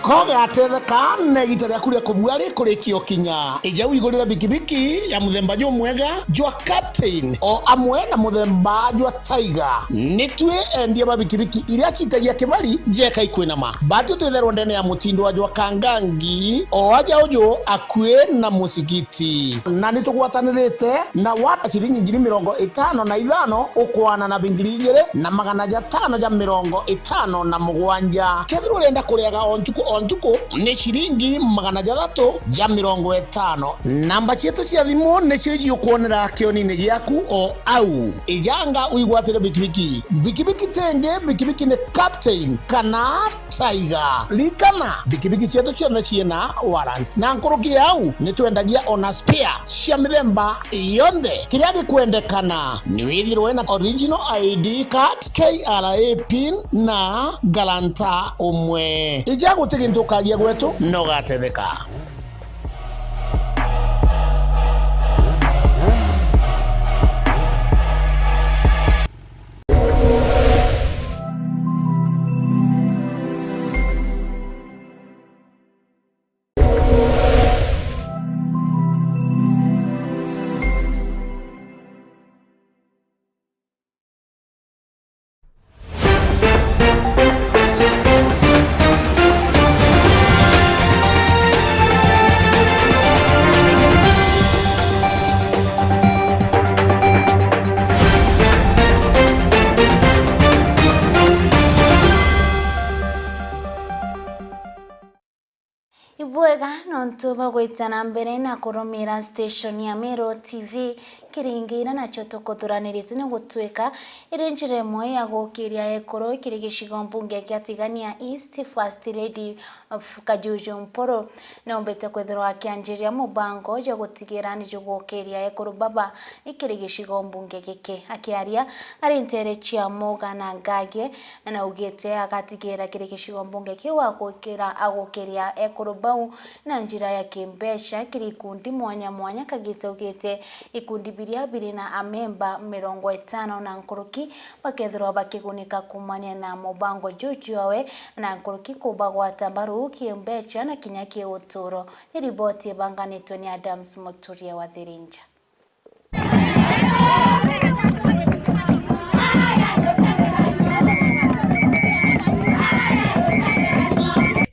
Kogatetheka na igita riaku ria kubua rikurikia ukinya. Ija wigurire bikibiki ya muthemba jumwega jwa Captain, o amwe na muthemba jwa Tiger. Ni twi endia ba bikibiki iria citagia kibari jeka ikwinama. Batwi twitherwa ndene ya mutindwa jwa Kangangi, o aja uju akui na musigiti. Na ni tugwatanirite na wata ciringi ngiri mirongo itano na ithano ukwana na bingiri igiri na magana jatano ja mirongo itano na mugwanja. Kethirwa urenda kuriaga o ntuku o ntuku, ni ciringi magana jathatu ja mirongo itano. Namba cietu cia thimu nicio ijiukwonera kionini giaku o au. Ijanga uigwatire bikibiki. Bikibiki ti ingi, bikibiki ni Captain kana Tiger. Ririkana, bikibiki cietu cionthe ciina warrant. Na nkuruki ya au, ni twendagia ona spare cia mithemba yonthe. Kiria gikwendekana ni withirwe na original I D card, K R A pin na guarantor umwe. Ija guti gintu ukagia gwetu, na ugatetheka. Ibwega nontu bwa gwita na mbere na kurumira station ya Meru T V. Kiringi iria nacio tukuthuranirite ni gutwika iri njira imwe ya gukiria ekuru kiri gicigo mbunge gia Tigania East, First Lady of Kajuju Mpuru. Naumbite kwithirwa akianjiria mubango jwa gutigira ni jugukiria ekuru baba ikiri gicigo mbunge giki. Akiaria ari nteere cia Muga na Ngagie, na augite agatigira kiri gicigo mbunge kiu agwikira, agukiria ekuru bau na njira ya kimbeca kiri ikundi mwanya mwanya. Kagite augite ikundi biria biri na amemba mirongo itano na nkuruki bakethirwa bakigunika kumania na mubango juu jwawe na nkuruki kubagwata mbaru kimbeca na kinya kiuturo. Ni riboti ibanganitwe ni Adams Muturia wa Thirinja.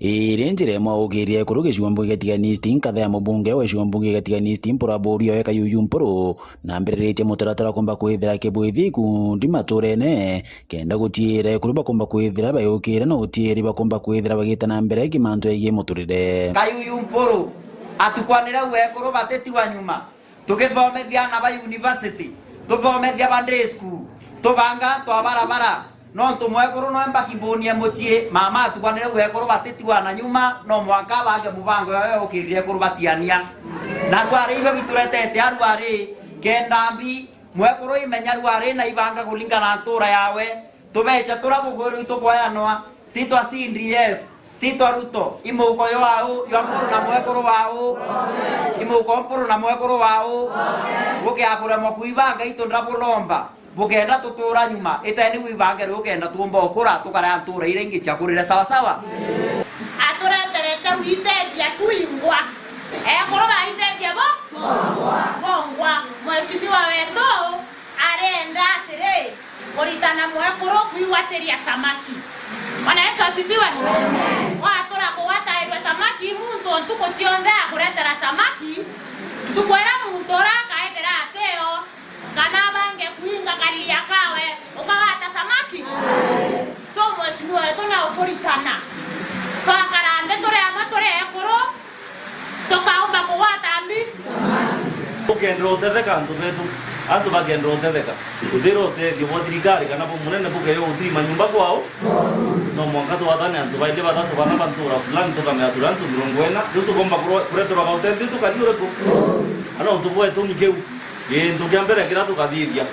Iri njira imwe ukiria ekuru gicigo mbunge gia Tigania East, nkatha ya mubunge wa gicigo mbunge gia Tigania East, Mpuru Aburi owe Kayuyu Mpuru, na ambiriritie mutaratara kumba kwithira kibwithi ikundi maturene, kenda gutiira ekuru bakumba kwithira bayukire na gutiiri bakumba kwithira bagita na mbere kimantu yegii muturire. Kayuyu Mpuru atukwanire u ekuru batitiwa nyuma. Tugithomethia aana ba university, tuthomethia ba day school, tubanga antu a barabara, nontu mwekuru noe mbakibunie mucii, mama atuganire u ekuru batitiwa na nyuma, no mwanka abange mubango yoyo yukirire ekuru batiania. Na rwari ibe bituretete a rwari, kenda mbi, mwekuru imenya rwari na ibanga kuringana na ntura yawe, tubeca turia bugwirwe itukoyanwa, ti twa C D F, ti twa Ruto, i muhuko jwa u, jwa Mpuru na mwekuru wa u, i muhuko wa Mpuru na mwekuru wa u. Gukiaga kuremwa kuibanga itu ndrabulomba, bukenda tutura nyuma, iteni wibange riu ukenda tuumba ukura, tukarea ntura iria ingi cia kurire sawa sawa. Atureterete gwitethia twingwa. Ekuru baitethia bo? Bongwa. Mheshimiwa wetu arenda atiri, kuritana mwekuru kwigwatiria samaki. Bwana Yesu asifiwe. Amen. Watura kugwatairwe samaki, muntu ntuku cionthe akuretera samaki, ntuku iria muntu uria akaethira atio, kana abange kuinga karia kawe, ukagata samaki? So, mheshimiwa wetu na ukuritana. Twakara nthi turi amwe turi ekuru, tukaumba kugwata mbi. Ukendera utetheka antu betu, antu bakendera utetheka. Uthira utethio bwa thirikari kana bwa munene bukeyo gutiri manyumba kwao, no mwanka twathane antu baingi bathatu bana ba ntura fulani tukamea turi antu mirongo ina, riu tukomba kuro-, kureterwa gautethio tukari uriku? Ana untu bwetu ni kiu. Gintu kia mbere kiria tukathithia,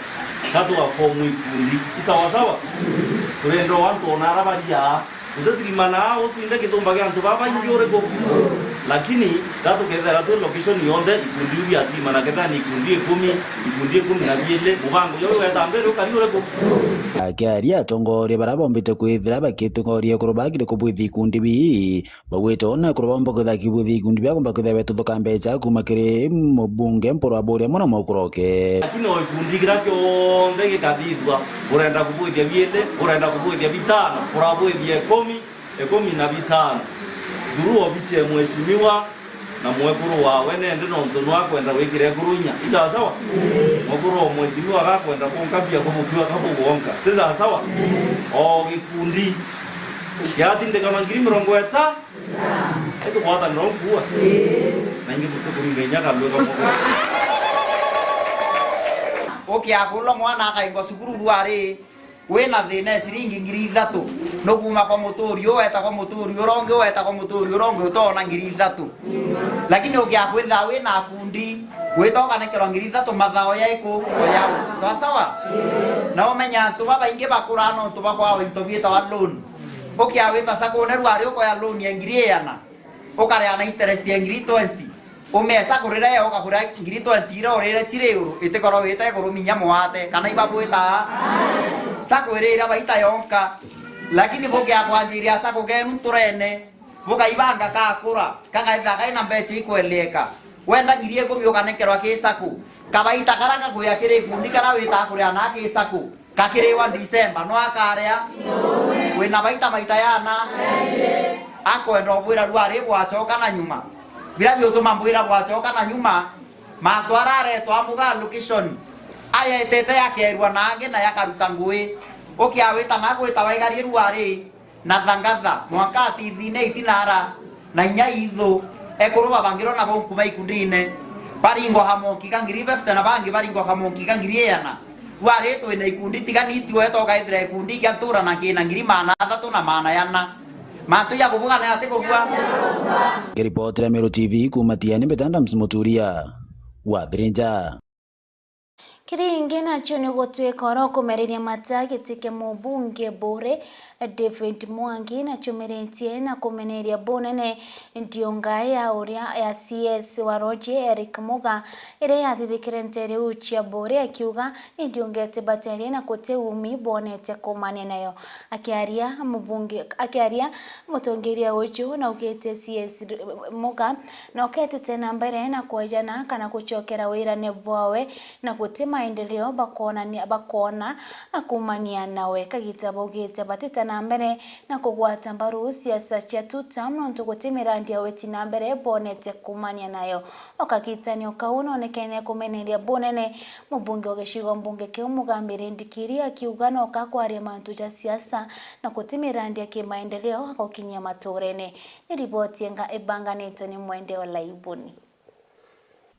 ka tugafomu ikundi. I sawa sawa? Turenda o antu ona ara bari aa, Tutirimana aa utwinde kithumba kia antu babaingi uriku? Lakini gatukethera twi location yonthe, ikundi biu biatimana, kethira ni ikundi ikumi, ikundi ikumi na biili, mubango juu weta mbere ukari uriku? Akiaria, atongoria bara bombite kwithira bakitongoria ekuru bagire kubwithia ikundi bii, baugite ona ekuru bomba kwithira kibwithia ikundi bia bomba kwithira betuthuka mbecha kuma kiri mubunge Mpuru Aburi amwe na Mukuru Oke. Lakini o ikundi kiria kionthe gikathithua, urenda kubwithia biili, urenda kubwithia bitano, urabwithia ikumi, ikumi na bitano. Through ofisi ya mheshimiwa na mwekuru wawe nende nontu nwakwenda gwikira ekuru inya. I sawa sawa? Mwekuru wa mheshimiwa agakwenda kunkabia kubukua kabugonka. Ti sawa sawa? O gikundi kiatindikana ngiri mirongo ita, itugwatanira nkua. Na ingi butukuringa inya kandwe kamwe. Ukiakulwa mwana akaingwa cukuru rwari, wina thina ya ciringi ngiri ithatu, nukuuma kwa muturi uyu, weta kwa muturi urongi, weta kwa muturi urongi, utoona ngiri ithatu. Lakini ukiakwitha wina akundi, wita ukanekerwa ngiri ithatu mathao yaiku? Oyau. Sawa sawa? Na umenya antu babaingi bakuraa nontu bakwawa into biitawa loan. Ukiawita sakune rwari ukoya loan ya ngiri iana, ukarea na interest ya ngiri twenty. Umeca kurira yo, ukagura ngiri twenty iria urire ciri iguru, itikorwo wita iguru minya mwate, kana ibabwita? Saku irira baita yonka. Lakini bukia kwanjiria saku kenu nturene, bukaibanga kakura, kagathira kaina mbecha ikwelieka. Wenda ngiri ikumi ukanekerwa ki saku, kabaita kara gakuya kiri ikundi kara wita kuria na ki saku. Kakiriwa December, no akaria? Wina baita maita yana? Akwenda ubwira rwari bwacoka na nyuma. Bira biutuma mbwira bwacoka na nyuma, mantu araretwa amuga location, ayetete yakerua na angi na yakaruta ngui. Ukiawita na gwita waigarie rwari, na thangatha, mwanka atithine itinara, na inya ithu, ekuru babangirwa nabo nkuma ikundine, baringwa kamonki ka ngiri fifty na bangi baringwa kamonki ka ngiri iana. Rwari twina ikundi tiga nisti weta ukaithira ikundi kia ntura na kina ngiri maana athatu na maana yana. Mantu ya kubuga na ati kugua. Ngiripotera Meru T V kuma Tiani, mbeta Adams Muturia wa Thirinja. Kiri ingi nacio ni gutwika oro kumereria mata giti kia mubunge Buri David Mwangi, naciumiritie na kumeneria bunene ndiunga ya uria ya C S wa Roji Eric Muga, iria yathithikire ntere uu cia Buri, akiuga ni ndiunga itibaterie na guti umi bwonete kuumania nayo. Akiaria mubunge, akiaria mutongeria uju naugite C S Muga noketete na mbere na kwejana kana gucokera wirane bwawe na guti maendeleo bakoonania, bakoona akuumania nawe. Kagita baugite batita na mbere na kugwata mbaru siasa cia two term nontu guti mirandi ya witi na mbere boonete kuumania nayo. O kagitanio kau noonekene kumeneria bunene mubunge wa gicigo mbunge kiu Mugambiri Ndikiri akiuga noka kwaria mantu ja siasa na guti mirandi ya kimaendeleo agokinyia matuurene. Ni riboti enga ibanganitwe ni Mwende Olaibuni.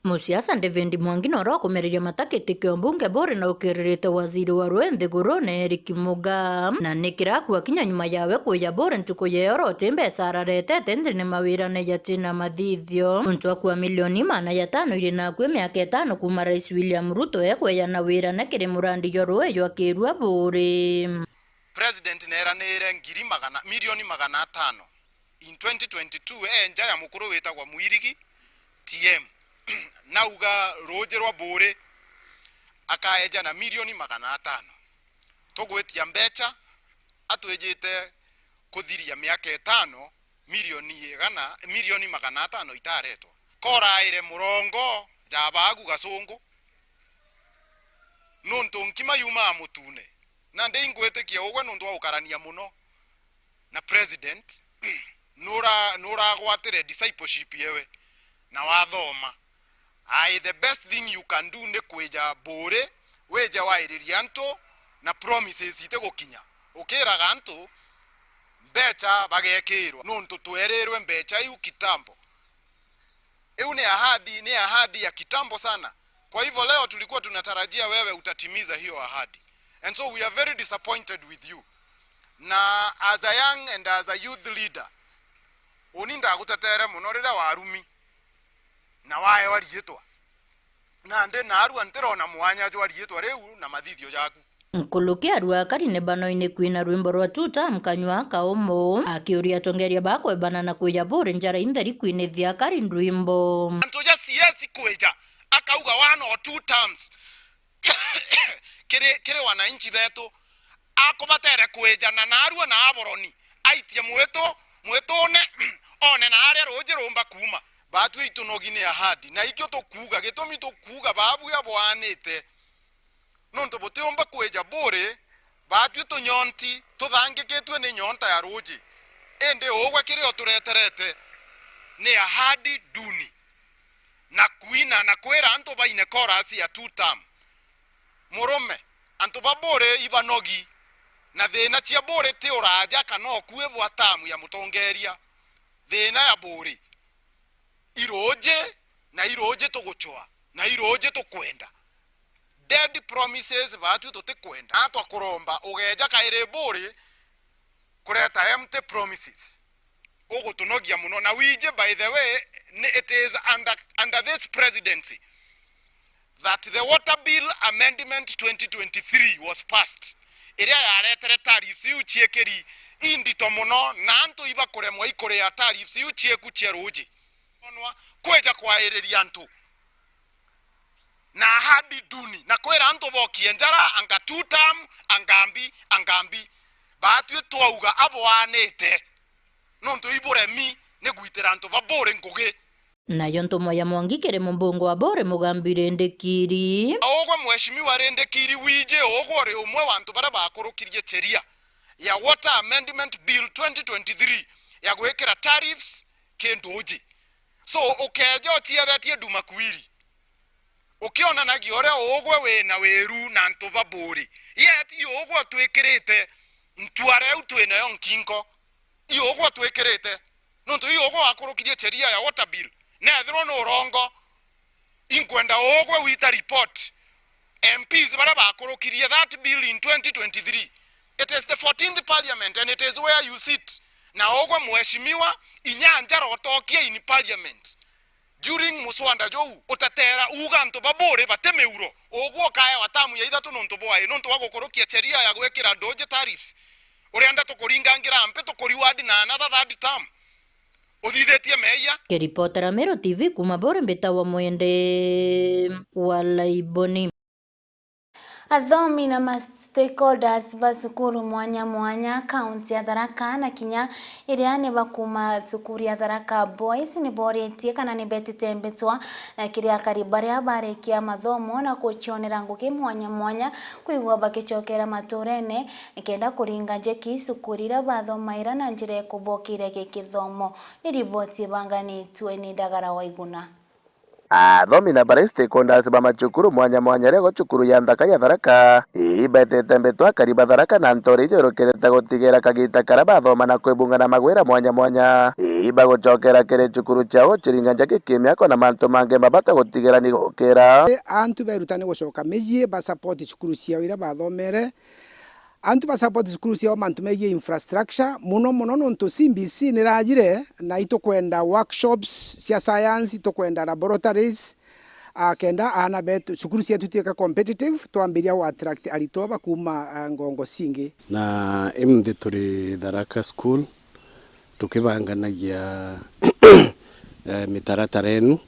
Musiasa David Mwangi noro akumereria mata giti kia umbunge Buri na ukiririte waziri wa rui nthigurune Eric Muga. Na ni kiraku akinya nyuma yawe kuja Buri ntuku ya oro uti mbeca araretete nthini mawirane jatina mathithio. Untu akua milioni maana ya tano iri na akui miaka itano kuma Rais William Ruto ekwejana wirane kiri murandi jwa rui jwa Kirua Buri. President neranire ngiri magana, milioni magana atano in twenty twenty-two e nja ya mukuru witagwa Mwirigi T M. Nauga ruuji rwa Buuri akaeja na milioni magana atano. Tugwitia mbecha, atwijite kuthiria miaka itano, milioni igana, milioni magana atano itaretwa. Koraire murongo ja baagu gacungu, nuntu nkima yumaa mutune. Na ndi ingwitikia ugwe nuntu wa gukarania muno na president, nura-, nuragwatire discipleship yewe na wathoma. Ai, the best thing you can do ni kwija Buuri, wije wairiria antu na promises itigukinya. Ukiraga antu mbecha bagekirwa, nuntu twerirwe mbecha iu kitambo. Iu ni ahadi, ni ahadi ya kitambo sana. Kwa hivyo leo tulikuwa tunatarajia wewe utatimiza hiyo ahadi. And so we are very disappointed with you. Na as a young and as a youth leader, uni ndagutetere muno riria warumi na waewa riitwa. Na ndi narua ntirona mwanya jwa riitwa riu na mathithio jaku. Nkuruki arua akari ni banoine kwina rwimbo rwa Tutam kanyua kaumu, akiuria atongeria ba kwebana na kwija buri njara intheri kwinithia akari ndwimbo. Antu ja C S kwija, akauga one or two terms kiri, kiri wananchi betu, akubatere kwijana narua na aboroni, aitie mwitu, mwitune, one na aria ruuji rumba kuuma. Baatwi itunogi ni ahadi, na ikio tukuuga, gitumi tukuuga baabui abwaanite. Nontu butiumba kwija buri, baatwi tunyonti, tuthangikitue ni nyonta ya ruuji. Indi ugwe kiria utureterete ni ahadi duni, na kwina na kwira antu baine chorus ya two term. Murume, antu ba buri ibanogi, na thina cia buri ti uraja kana ukui bwa term ya mutongeria. Thina ya buri iruuji, na iruuji tugucwa, na iruuji tukwenda. Dead promises baatwi tutikwenda. Na twakuromba ugeeja kairi buri kureta empty promises. Ugutunogia muno. Na wiji, by the way, ni, it is under, under this presidency that the Water Bill Amendment twenty twenty-three was passed, iria yaretere tariffs iu ciikiri indito muno, na antu ibakuremwa ikuria tariffs iu cieku cia ruuji. Onwa kwija kwairiria antu na ahadi duni, na kwira antu bokie njara, anga two term, anga mbi, anga mbi. Baatwi twauga abwaanite, nontu iburemi ni gwitira antu ba buri ngugi. Nayo ntumwa ya Mwangi kiri mumbunge wa buri Mugambi Rindikiri. Ugwe Mheshimiwa Rindikiri, wiji ugwe uri umwe wa antu baria bakurukirie sheria ya Water Amendment Bill twenty twenty-three ya gwikira tariffs kinduuji. So, ukeeja uciethetie nduma kwiri, ukionanagia uria ugwe wina wiru na antu ba buri. Yet, i ugwe utwikirite ntuara iu twinayo nkingo. I ugwe utwikirite. Nontu i ugwe wakurukirie sheria ya Water Bill. Na ethirwa ni urongo, inkwenda ugwe wita report M Ps baria bakurukirie that bill in twenty twenty-three. It is the fourteenth parliament and it is where you sit. Na ugwe mheshimiwa, inya njara utokie in parliament during muswada juu, utetera uga antu ba buri bati miuro. Ugwe ukaewa tamu ya ithatu nontu bwai, nontu wa gukurukia sheria ya gwikira nduuji tariffs. Urienda tukuringangira mpi, tukuriward na another third term? Uthithitie meeyia? Kiripotera Meru T V kuuma buri mbitagwa Mwende wa Laiboni. Athomi na ma stakeholders ba cukuru mwanya mwanya kaunti ya Tharaka na kinya iria ni ba kuuma cukuru ya Tharaka Boys ni boritie kana ni betite mbitwa na kiri akari baria barikia mathomo na gucionera ngugi mwanya mwanya kwigua bakicokera maturene nikenda kuringa njeki cukuru iria bathomaira na njira ikubokiria gikithomo. Ni riboti ibanganitwe ni Ndagara Waiguna. Athomi na baria stakeholders ba macukuru mwanya mwanya riago cukuru ya nthaka ya Tharaka, ii betete mbitwa akari ba Tharaka na ntori ijorokirite gutigira kagita karia bathoma na kwibunga na magwira mwanya mwanya, ii bagucokera kiri cukuru ciao ciringa njaki kimiako na mantu mangi mabata gutigira ni gukira. Antu berutani gucoka micii ba support cukuru ciao iria bathomere. Antu ba support cukuru ciao mantu megie infrastructure, mono mono nontu C B C nirajire, na itukwenda workshops cia science, itukwenda laboratories, ah, kenda aana betu, cukuru cietu itwika competitive, twambiria gu attract aritwa ba kuuma, ah, ngongo cingi. Na imunthi turi Tharaka School, tukibanganagia, eh, mitaratara enu,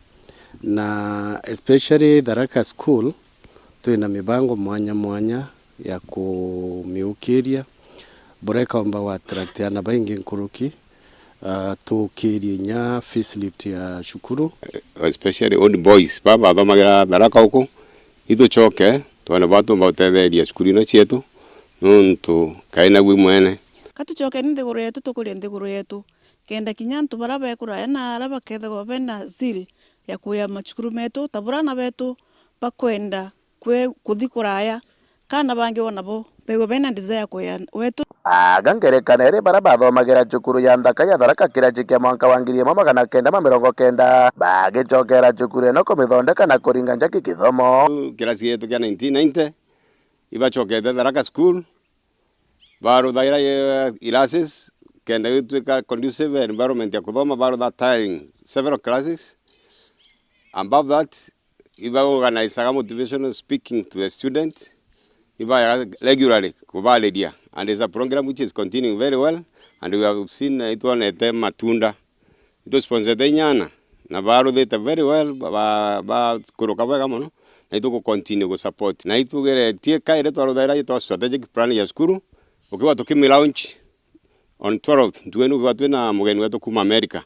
na especially Tharaka School, twina mibango mwanya mwanya ya kumiukiria, buria ikaumba gwa attract aana baingi nkuruki, ah, tuukirie inya facelift ya cukuru. Especially old boys, baba bathomagira Tharaka uku, itucoke twone bwa tumba gutetheria cukuru ino cietu, nontu kaina gwi mwene. Ka tucokeni nthiguru yetu, tukurie nthiguru yetu, kenda kinya antu baria be kuraya na aria bakethagwa bena zeal ya kuya macukuru metu, ta buria aana betu bakwenda kwe-, kuthi kuraya, kana bangi o nabo begwe bena desire kuya wetu. Aga ngerekano iri baria bathomagira cukuru ya nthaka ya Tharaka kiraci kia mwanka wa ngiri imwe magana kenda ma mirongo kenda, bagicokera cukuru ino kumithondeka na kuringa njaki kithomo. Kirasi yetu kia nineteen ninety, ibacokete Tharaka School, baruthaira, eh, classes, kenda gitwika conducive environment ya kuthoma, barutha tiling several classes. Above that, ibaorganisaga motivational speaking to the student, Ibayaga regularly kubariria, and it's a program which is continuing very well, and we have seen, eh, itwonete matunda. Itwonsponsorete inyana, na baruthite very well, ba, ba, bakuruka bwega mono, na itugucontinue gusupport. Na itugeretie kairi twaruthaira itwa strategic plan ya cukuru, ukigwa tukimi launch on twelfth, ntuku inu ukigwa twina mugeni wetu kuma America.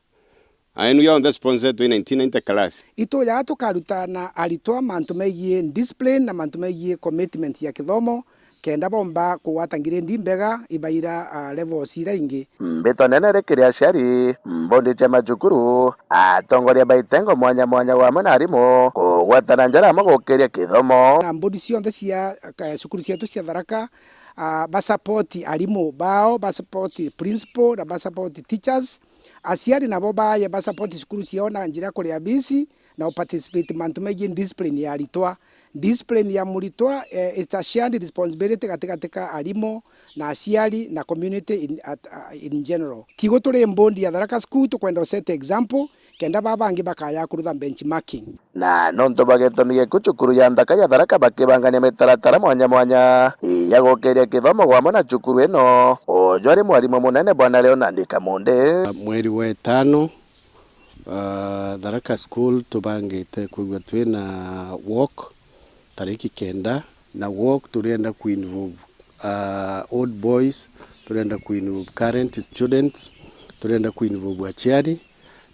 Aenu yonthe sponsor twi nineteen ninety class. Itujaga tukaruta na aritwa mantu megie discipline na mantu megie commitment ya kithomo, kenda bomba kugwata ngiredi mbega ibaira, ah, levels ira ingi. Mbito nene ri kiri aciari, mbondi cia macukuru, atongoria ba itengo mwanya mwanya, wamwe na arimu, kugwatana njara amwe gukiria kithomo. Na mbondi cionthe cia, eh, cukuru cietu cia Tharaka, ah, ba support arimu bao, ba support principal, na ba support teachers. Aciari nabo baye ba support cukuru ciao na njira ya kuria bisi na u participate mantu megie discipline ya aritwa. Discipline ya muritwa, eh, it's a shared responsibility gatigati ka arimu na aciari na community in, at, uh, in general. Tigo turi mbondi ya Tharaka School, tukwenda u set example kenda baa bangi bakaya kurutha benchmarking. Na nontu bwa gitumi giku, cukuru ya nthaka ya Tharaka bakibangania mitaratara mwanya mwanya ya gukiria kithomo gwamwe na cukuru ino, uju ari mwarimu munene Bwana Leonard Kamunde. Mweri wa itano, ah, Tharaka School tubangite kwigua twina walk tariki kenda, na walk turienda ku involve, ah, old boys, turienda ku involve current students, turienda ku involve aciari,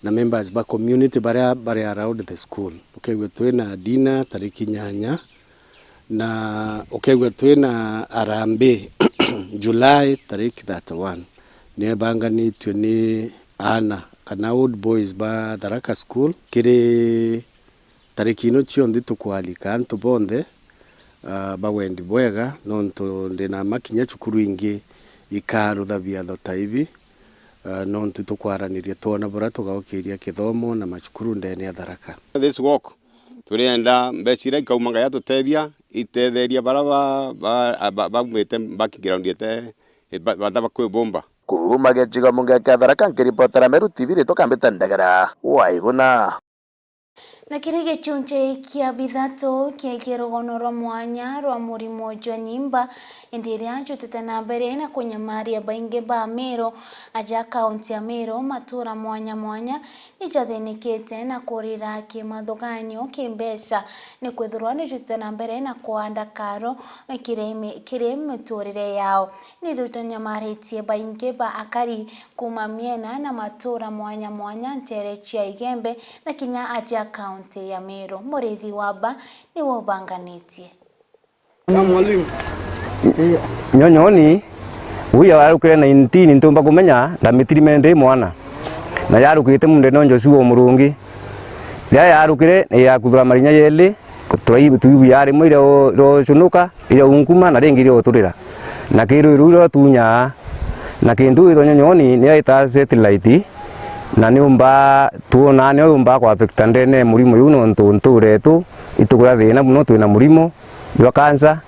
na members ba community baria bari around the school. Ukegua twina dinner tariki nyanya, na ukegua twina harambee July tariki thirty-one. Nio ibanganitue ni aana kana old boys ba Tharaka School. Kiri tariki ino cionthe tukwalika antu bonthe, ah, ba wendi bwega, nontu ndina ma kinya cukuru ingi ikarutha biatho ta ibi, ah, nontu tukwaraniria twona buria tugaukiria kithomo na macukuru ndene ya Tharaka. This walk, turienda mbeca iria ikauma Ngai atutethia, itetheria baria ba, ba, ba, baumite background ite, ba, bata bakwibumba. Kuuma gicigo mbunge kia Tharaka, nkiripotera Meru T V, ritwa Kambita Ndegera wa Iguna. Na kiri gicunci kia bithatu kiegie rugono rwa mwanya rwa murimo jwa nyimba, indi iria jutite na mbere na kunyamaria baingi ba Meru, aja kaunti ya Meru, matura mwanya mwanya ni jathinikite na kurira kimathuganio ki mbeca, ni kwithirwa ni jutite na mbere na kuanda karo kiri mi-, kiri miturire yao. Ni tunyamaritie baingi ba akari kuuma miena na matura mwanya mwanya ntere cia Igembe na kinya aja kaunti ya Meru. Murithi wa Ba niwe ubanganitie. Nyonyoni, uu yarukire nineteen ntiumba kumenya, ndamitiri me ndi mwana. Na yarukite mundene o Joshua o Murungi. Riria yarukire, ni yakuthura marinya yeli, turai-, tuigua rimwe iria u-, iria ucunuka, iria unkuma, na ringi iria uturira. Na kirui ruu iria utunyaa. Na kintu withwa Nyonyoni, niyo itaa satellite, na niumba, twonaa niyo yumba ku affect ndene murimo juu, nontu nturetu, itukuria thina muno, twina murimo jwa cancer,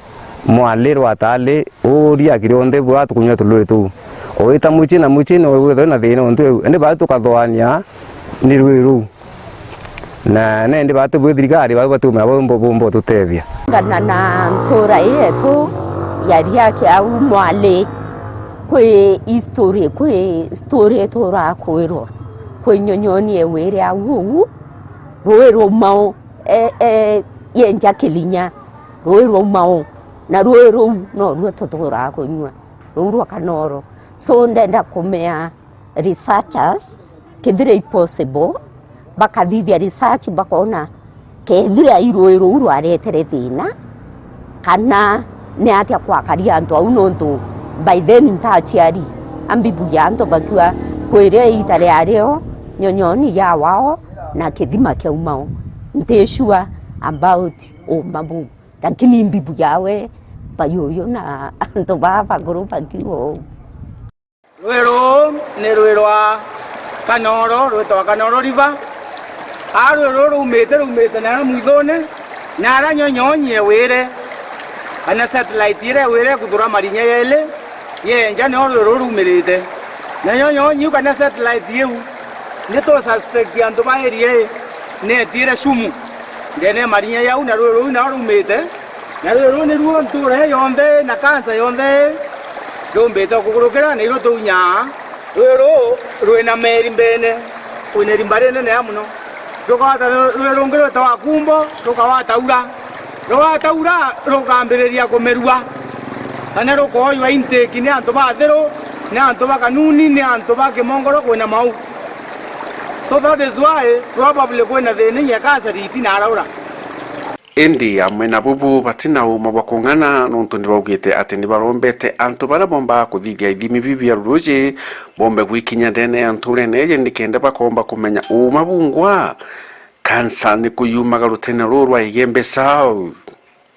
mwali rwatali, uria kiri onthe bwa tukunywa tului tuu. Owita mucii na mucii no withwe na thina ontu eu. Indi baa tukathoania ni rui ruu. Na nendi baa tubwi thirikari, bau batumira bumbo, bumbo tutethia. Ngana na ntura yetu ya Riaki au mwali, kwi history, kwi story turakwirwa. Kwi Nyonyoni ewire au uu, rui rumau, e, e, yenja Kilinya. Rui rwauma o, na rui ruu noruo tuturaga kunyua, ruu rwa Kanoro. So, ndenda kumea researchers, kethira i possible, bakathithia research, bakona kethira i rui ruu rwaretere thina, kana ni atia kwakaria antu au, nontu by then ntaciari, ambibu ya antu bakiuga, kwire iita ria rio, Nyonyoni yawao, na kithima kiauma o. Nti sure about uma buu. Lakini mbibu yawe, bayuyu na antu baa bakuru bakiuga uu. Rui ruu ni rui rwa Kanoro, rwitagwa Kanoro River. Aa, rui ruu rumite, rumite naria mwithune, naria Nyonyonyi ewire, kana satellite iria ewire kuthura marinya yeli, yenja nio rui ruu rumirite. Na Nyonyonyi iu kana satellite iu, ni tu suspect antu ba area ii, ni etiire cumu ndene ya marinya jau, na rui ruu nao rumite. Na rwiri ruu niruo ntuura ii yonthe na kansa yonthe rumbite kugurukira, na iruo tuunyaa. Rwiri ruu rwina meri mbene, kwina irimba rinene mono. Rukagwata rwiri rungi rwitawa Kumbo, rukagwata ura. Rugwata ura rukambiriria kumerua, kana rukoojwa intake ni antu bathiru, ni antu ba Kanuni, ni antu ba Kimongoro, kwina mau. So that is why probably kwina thina ya kansa riti na araura. Indi amwe na bubu batina uuma bwa kung'ana, nontu ni baugite ati ni barombete antu baria boombaga kuthithia ithimi biu bia ruuji boombe gwikinya ndene ya ntuurene iji, nikenda bakoomba kumenya uuma bungwa kansa ni kuyumaga rutene ruu rwa Igembe South,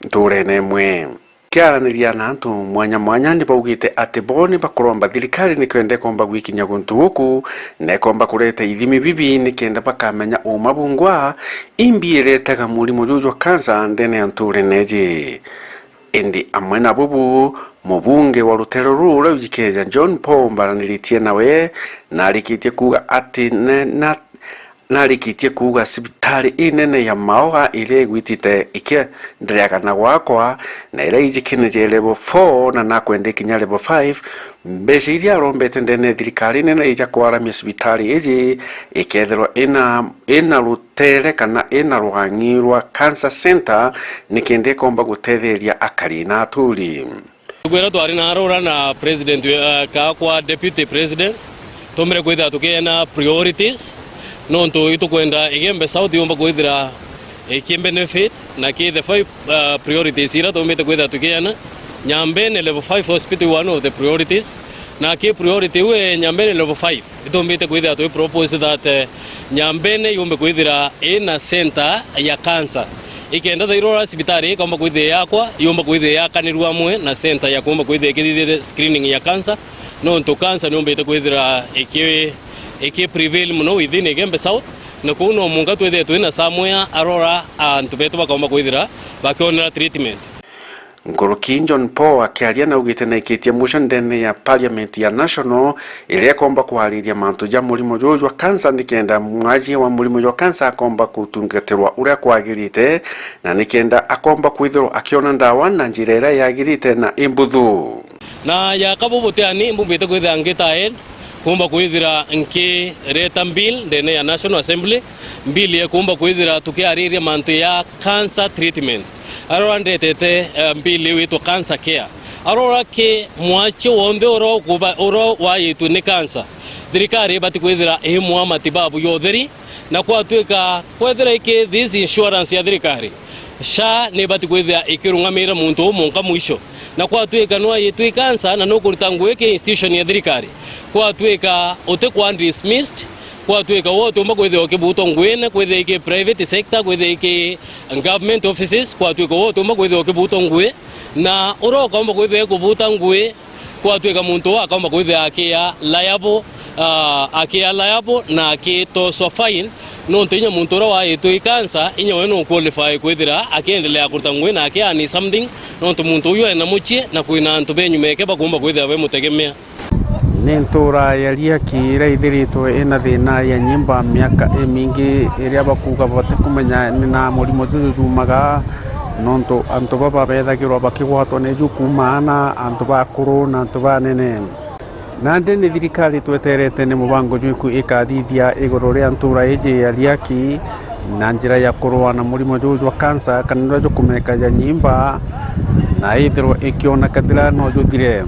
ntuurene imwe. Kiaraniria na antu mwanya mwanya, ni baugite ati bo ni bakuromba thirikari nikenda ikomba gwikinya guntu guku, na ikomba kureta ithimi bibi nikenda bakamenya uuma bungwa imbi iretaga murimo juju jwa kansa ndene ya ntuurene iji. Indi amwe na bubu, mubunge wa rutere ruru uria wijikeja John Paul mbaraniritie nawe, na arikitie kuuga ati ne-, na Narikitie kuuga cibitari inene ya Maoga iria igwitite ikiendereaga na gwakwa, na iria ijikinije level four na nakwenda ikinya level five, mbeca iria arombete ndene ya thirikari nene ija kwaramia cibitari iji ikethirwa ina, ina rutere kana ina rwang'i rwa cancer center, nikenda ikomba gutetheria akari na aturi. Kwira twari na arora na president, uh, kakwa deputy president, tumbire kwithira tukiena priorities, nontu itukwenda Igembe South yumba kwithira iki benefit, na ki the five, uh, priorities ira tumbite kwithira tukiena. Nyambene level five hospital one of the priorities, na ki priority we Nyambene level five. Itumbite kwithira twi propose that, eh, Nyambene yumbe kwithira ina center ya cancer. Ikenda thairora cibitari ikomba kwithira yakwa, yumba kwithira yakanirua amwe na center ya kumba kwithira ikithithia screening ya cancer. Nontu cancer niumbite kwithira iki, iki prevail muno within Igembe South. Na kuu no munka twithire twina somewhere arora antu betu bakomba kwithira bakionera treatment. Nkuruki John Paul akiaria naugite naikitie motion ndene ya parliament ya national iria ikomba kwariria mantu ja murimo juju jwa cancer, nikenda mwajie wa murimo jwa cancer akomba kutungatirwa uria kwagirite, na nikenda akomba kwithirwa akiona ndawa na njira iria yagirite na imbuthu. Na ya kabu butiani mbumbite kwithira ngita ahead, kumba kwithira nkireta bill ndene ya National Assembly, bill ya kumba kwithira tukiariria mantu ya cancer treatment. Arora ndetete, eh, bill iu itwa cancer care. Arora ki mwachi wonthe ura ukuba-, ura wayitwe ni cancer, thirikari ibati kwithira imwa matibabu ya utheri, na kwatuika kwethira iki this insurance ya thirikari, SHA nibati kwithira ikirungamira muntu uu munka mwisho. Na kwatuika nwayitwe cancer na nukuruta ngui ki institution ya thirikari, kwatuika utikwa dismissed, kwatuika we utiumba kwithira ukibutwa nguine, kwithira iki private sector, kwithira iki government offices, kwatuika we utiumba kwithira ukibutwa ngui, na uria ukaumba kwithira ikubuta ngui, kwatuika muntu uu akaumba kwithira akia liable, ah, akia liable na akitoswa fine, nontu inya muntu uria waitwe i cancer, inya we nu qualify kwithira akiendelea kuruta ngui na aki earn something, nontu muntu uyu ena mucii na kwina antu be nyuma yake bakumba kwithira bemutegemea. Ni ntuura ya Riaki iria ithiritwe ina thina ya nyimba miaka imingi, iria bakuuga batikumenya ni na murimo juju jumaga, nontu antu baba bethagirwa bakigwatwa ni ju kuuma aana, antu bakuru na antu banene. Nandi ni thirikari tweterete ni mubango jwiku ikathithia iguru ria ntuura iji ya Riaki na njira ya kurua na murimo juju jwa cancer kana juria jukumeka ja nyimba, na ithirwe ikiona kathira no juthire.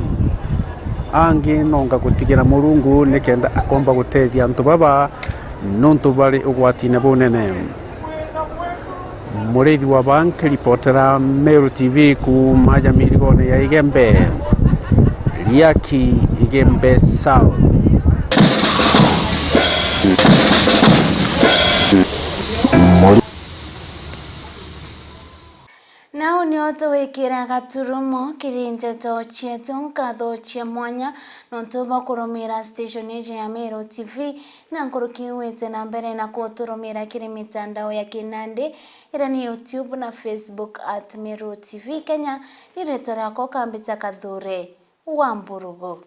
Angi nonga gutigira Murungu nikenda akomba gutethia antu baba, nontu bari ugwatine bunene. Muriithi wa baa nkiripotera Meru T V kuuma ja mirigone ya Igembe, Riaki, Igembe South. Nau nio tugwikira gaturumo kiri nteto cietu. Nkatho cia mwanya nontu bwa kurumira station iji ya Meru T V, na nkuruki wite na mbere na kuturumira kiri mitandao ya kinandi, iria ni YouTube na Facebook at Meru T V Kenya. Ni rita riakwa ukambita Kathure wa Mburugu.